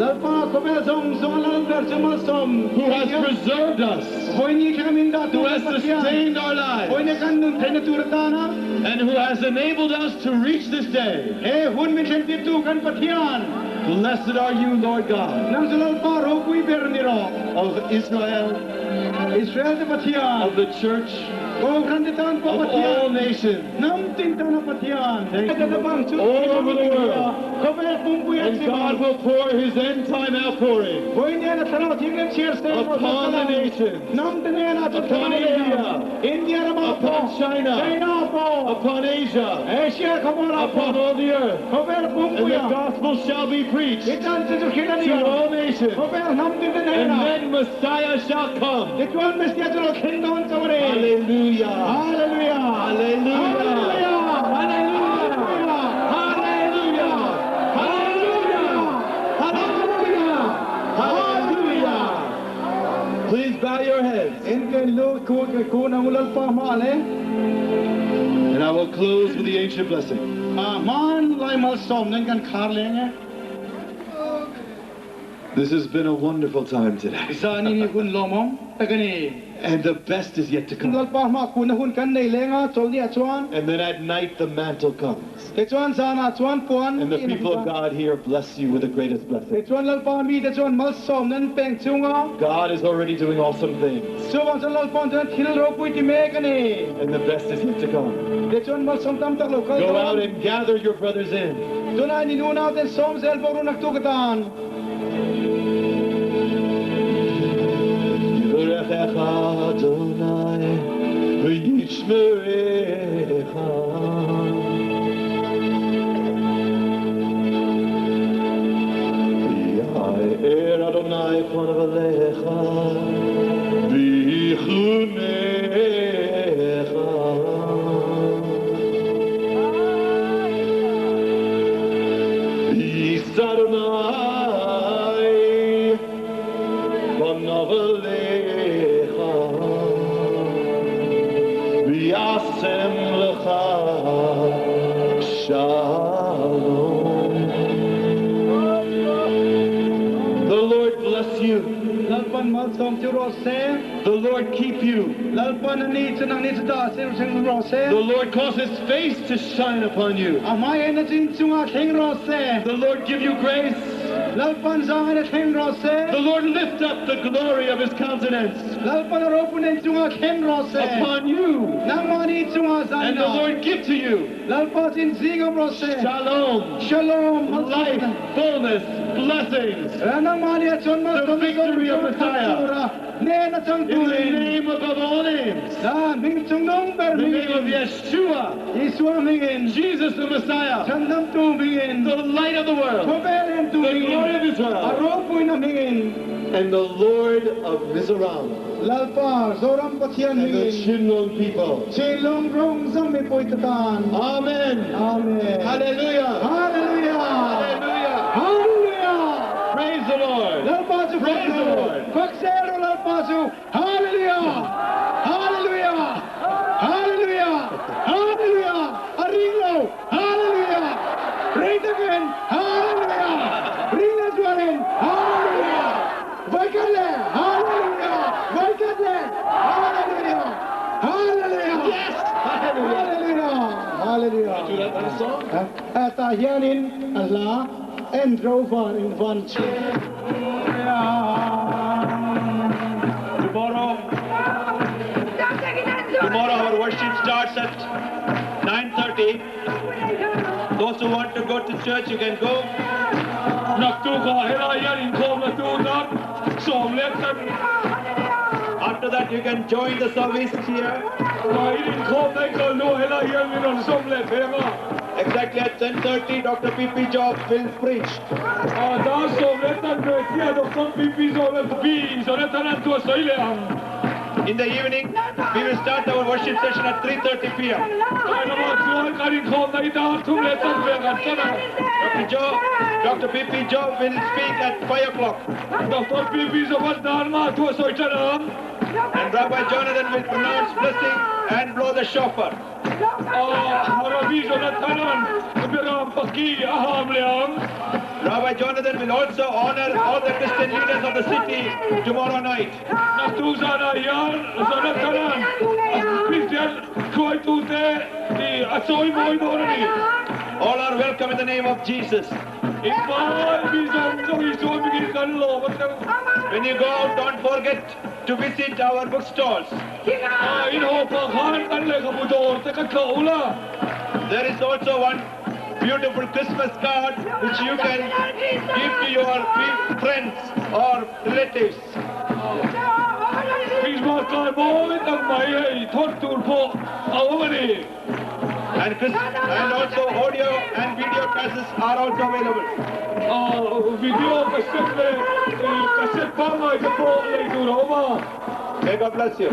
[SPEAKER 1] Lalpa, khawvel zawng zawng a lal ber chu malsawm.
[SPEAKER 2] Who has preserved us.
[SPEAKER 1] Vawiin i thleng min dah
[SPEAKER 2] Who
[SPEAKER 1] tur
[SPEAKER 2] has
[SPEAKER 1] Pathian.
[SPEAKER 2] sustained our lives.
[SPEAKER 1] Vawiin i kan nun theihna tur atana.
[SPEAKER 2] And who has enabled us to reach this day.
[SPEAKER 1] He hun min thlen tirtu kan Pathian.
[SPEAKER 2] Blessed are you, Lord God.
[SPEAKER 1] Nang chu Lalpa ropui ber ni rawh.
[SPEAKER 2] Of Israel.
[SPEAKER 1] Israel te Pathian.
[SPEAKER 2] Of the church.
[SPEAKER 1] Kohhran te tan pawh
[SPEAKER 2] Of all
[SPEAKER 1] Pathian.
[SPEAKER 2] nations.
[SPEAKER 1] Hnam tin tana Pathian.
[SPEAKER 2] Thank you. All over the world.
[SPEAKER 1] Khawvel pumpui a
[SPEAKER 2] And
[SPEAKER 1] chim
[SPEAKER 2] God
[SPEAKER 1] ang.
[SPEAKER 2] will pour His end time outpouring.
[SPEAKER 1] Vawiin hian a thlarau thianghlim chhiar se emaw
[SPEAKER 2] Upon the
[SPEAKER 1] kal ang.
[SPEAKER 2] nations.
[SPEAKER 1] Hnam te hnenah chu
[SPEAKER 2] Upon
[SPEAKER 1] thlarau leh ang.
[SPEAKER 2] India.
[SPEAKER 1] India ramah
[SPEAKER 2] Upon
[SPEAKER 1] pawh.
[SPEAKER 2] China.
[SPEAKER 1] China pawh.
[SPEAKER 2] Upon Asia.
[SPEAKER 1] Asia khawmualah
[SPEAKER 2] Upon
[SPEAKER 1] pawh.
[SPEAKER 2] all the earth.
[SPEAKER 1] Khawvel
[SPEAKER 2] And
[SPEAKER 1] pumpui
[SPEAKER 2] the
[SPEAKER 1] ang.
[SPEAKER 2] gospel shall be preached.
[SPEAKER 1] I chan chu chu hrilh a ni
[SPEAKER 2] To
[SPEAKER 1] ang.
[SPEAKER 2] all nations.
[SPEAKER 1] Khawvel hnam tin te
[SPEAKER 2] And
[SPEAKER 1] hnenah.
[SPEAKER 2] then Messiah shall come.
[SPEAKER 1] Tichuan Messiah chu lo thleng dawn chauh a ni.
[SPEAKER 2] Hallelujah.
[SPEAKER 1] Hallelujah.
[SPEAKER 2] Hallelujah.
[SPEAKER 1] Hallelujah.
[SPEAKER 2] Hallelujah. Hallelujah. Hallelujah. Hallelujah. Hallelujah. Please bow your heads.
[SPEAKER 1] In ken lu ku ku na ulal pa ma le.
[SPEAKER 2] And I will close with the ancient blessing.
[SPEAKER 1] Hman lai malsawm nen kan khar leng e.
[SPEAKER 2] This has been a wonderful time today.
[SPEAKER 1] Zanin hi hun lawmawm tak a ni.
[SPEAKER 2] And the best is yet to come.
[SPEAKER 1] Lalpa hma kuna hun kan nei leng a, chawlhniah chuan.
[SPEAKER 2] And then at night the mantle comes.
[SPEAKER 1] Tichuan zanah chuan puan
[SPEAKER 2] And the people of God here bless you with the greatest blessing.
[SPEAKER 1] Tichuan Lalpa mite chuan malsawmna an peng chung a.
[SPEAKER 2] God is already doing awesome things.
[SPEAKER 1] Chuvang chuan Lalpa'n chuan thil ropui ti mek a ni.
[SPEAKER 2] And the best is yet to come.
[SPEAKER 1] Tichuan malsawm tam tak lo kal
[SPEAKER 2] Go out
[SPEAKER 1] dawn.
[SPEAKER 2] and gather your brothers in.
[SPEAKER 1] Tunah in unau ten sawm zel bawk run aktuk atan.
[SPEAKER 2] Yivarechecha Adonai v'yishmerecha. Ya'er Adonai panav alecha v'yichunecha. Yisa Adonai panav alecha v'yasem lecha shalom. The Lord bless you.
[SPEAKER 1] Lalpan Malsawm che u rawh se.
[SPEAKER 2] The Lord keep you.
[SPEAKER 1] Lalpan a ni chu nang ni chu dah se thleng rawh se.
[SPEAKER 2] The Lord cause his face to shine upon you.
[SPEAKER 1] A hmai en na chu in chungah thleng rawh se.
[SPEAKER 2] The Lord give you grace.
[SPEAKER 1] Lalpan zang en a thleng rawh se.
[SPEAKER 2] The Lord lift up the glory of his countenance.
[SPEAKER 1] Lalpan a ropun en chungah thleng rawh se.
[SPEAKER 2] Upon you.
[SPEAKER 1] Nangmahni chungah zan
[SPEAKER 2] And the Lord give to you.
[SPEAKER 1] Lalpa chu in zingam rawh se.
[SPEAKER 2] Shalom.
[SPEAKER 1] Shalom.
[SPEAKER 2] Life, fullness, blessings.
[SPEAKER 1] Nangmahni ah chuan
[SPEAKER 2] The victory of Messiah.
[SPEAKER 1] Hnen a chang
[SPEAKER 2] In the
[SPEAKER 1] turin.
[SPEAKER 2] name above all names.
[SPEAKER 1] A hming chungnung ber
[SPEAKER 2] The name of
[SPEAKER 1] hmingin.
[SPEAKER 2] Yeshua.
[SPEAKER 1] Isua hmingin.
[SPEAKER 2] Jesus the Messiah.
[SPEAKER 1] Chhandamtu hmingin.
[SPEAKER 2] The light of the world.
[SPEAKER 1] Khawvel entu
[SPEAKER 2] The
[SPEAKER 1] hmingin.
[SPEAKER 2] glory of Israel.
[SPEAKER 1] A ropuina hmingin.
[SPEAKER 2] And the Lord of Mizoram.
[SPEAKER 1] Lalpa, Zoram Pathian
[SPEAKER 2] And the
[SPEAKER 1] hmingin.
[SPEAKER 2] Chinlung people.
[SPEAKER 1] Chinlung rawng zam mipui te tan.
[SPEAKER 2] Amen.
[SPEAKER 1] Amen.
[SPEAKER 2] Hallelujah.
[SPEAKER 1] Hallelujah.
[SPEAKER 2] Hallelujah.
[SPEAKER 1] Hallelujah.
[SPEAKER 2] Praise the Lord.
[SPEAKER 1] Lalpa chu
[SPEAKER 2] Praise the Lord.
[SPEAKER 1] Fak zel rawh Lalpa chu. Hallelujah. Hallelujah. Hallelujah. Hallelujah. A ring lo. Hallelujah. Rei takin Hallelujah. Ring le zualin Hallelujah. Vaikat le Hallelujah. Vaikat le Hallelujah. Hallelujah.
[SPEAKER 2] Yes. Hallelujah.
[SPEAKER 1] Hallelujah. Hallelujah.
[SPEAKER 2] Do that last song.
[SPEAKER 1] Tah hianin a hla Andrew van in van chhiar.
[SPEAKER 3] Tomorrow, tomorrow our worship starts at 9:30. Those who want to go to church, you can go.
[SPEAKER 4] Naktuk ah helai hian inkhawm la tur nan 10:00.
[SPEAKER 3] After that, you can join the service here.
[SPEAKER 4] Mah in inkhawm na i kal hnu ah helai hian min rawn sawm leh thei ang a.
[SPEAKER 3] Exactly at 10:30, Doctor PP Job will preach.
[SPEAKER 4] Dar 10:00 chiah Doctor PP Job P Jonathan an chu a sawi leh ang.
[SPEAKER 3] In the evening, we will start our worship session at 3:30 pm.
[SPEAKER 4] Tlai lamah chuan kan inkhawmna i dar 3:15 kan tan a.
[SPEAKER 3] Doctor Joe, Doctor PP Job will speak at 5 o'clock.
[SPEAKER 4] Doctor PP Job-a'n dar nga thu a sawi tan ang.
[SPEAKER 3] And Rabbi Jonathan will pronounce blessing and blow the shofar.
[SPEAKER 4] Rabbi Jonathan-a'n biaram paki a ham leh ang.
[SPEAKER 3] Rabbi Jonathan will also honor all the Christian leaders of the city tomorrow night.
[SPEAKER 4] Naktuk zanah hian Jonathan-a'n Kristian hruaitute a chawi mawi dawn a ni.
[SPEAKER 3] All are welcome in the name of Jesus.
[SPEAKER 4] In vai mi zawng zawng Isua mingin kan lawm a thleng.
[SPEAKER 3] When you go out, don't forget to visit our bookstalls.
[SPEAKER 4] In haw pah khan kan lehkhabu dawr te ka tlawh ula.
[SPEAKER 3] There is also one beautiful Christmas card which you can give to your friends or relatives.
[SPEAKER 4] Christmas card mawi tak mai hei thawt tur pawh a awm a ni.
[SPEAKER 3] And and also audio and video cassettes are also available.
[SPEAKER 4] Video cassette leh cassette pangngai te pawh lei tur a awm a.
[SPEAKER 3] May God bless you.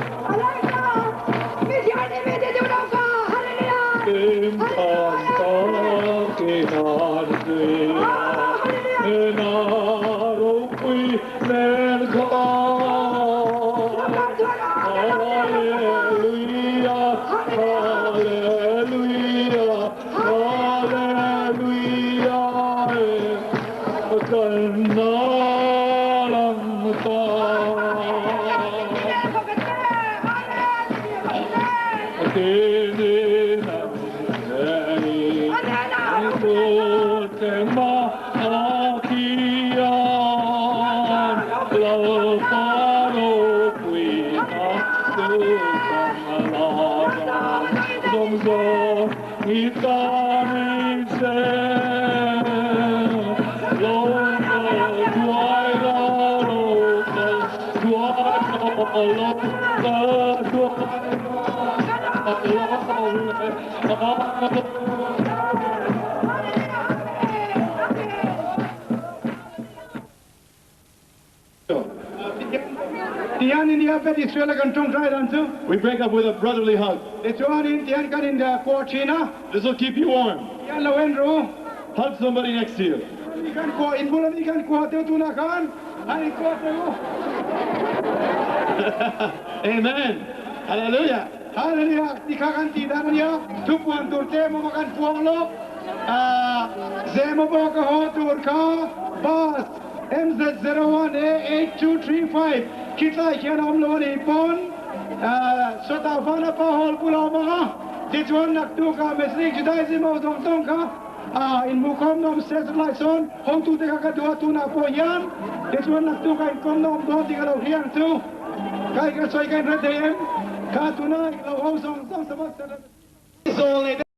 [SPEAKER 1] Tihian in ia bet Israel a kan tawngtai dan chu.
[SPEAKER 2] We break up with a brotherly hug.
[SPEAKER 1] Tichuanin tihian kan in kuah thin a.
[SPEAKER 2] This will keep you warm.
[SPEAKER 1] Tihian lo en ru.
[SPEAKER 2] Hug somebody next to you.
[SPEAKER 1] Mi kan kuah, in bula mi kan kuah teu tunah khan an in kuah teu.
[SPEAKER 2] Amen. Hallelujah.
[SPEAKER 1] Hallelujah. Ti kha kan tih dan a nia. Thupuan tur te maw kan puang lawk. Zemabawk a haw tur kha bus MZ01A8235. Khitlai khian a awm lo a nih pawn sawtah Vanapa Hall bula awm ang a, tichuan naktukah Messianic Judaism ho zawng zawng kha inhmuhkhawmna awm se chutlai sawn hotute kha ka duh a, tunah pawh hian tichuan naktukah inkawmna awm dawn tih ka lo hria ang chu. Kai ka sawi ka inhre thei em? Kha tuna lo ho zawng zawng Sabbath Sabbath.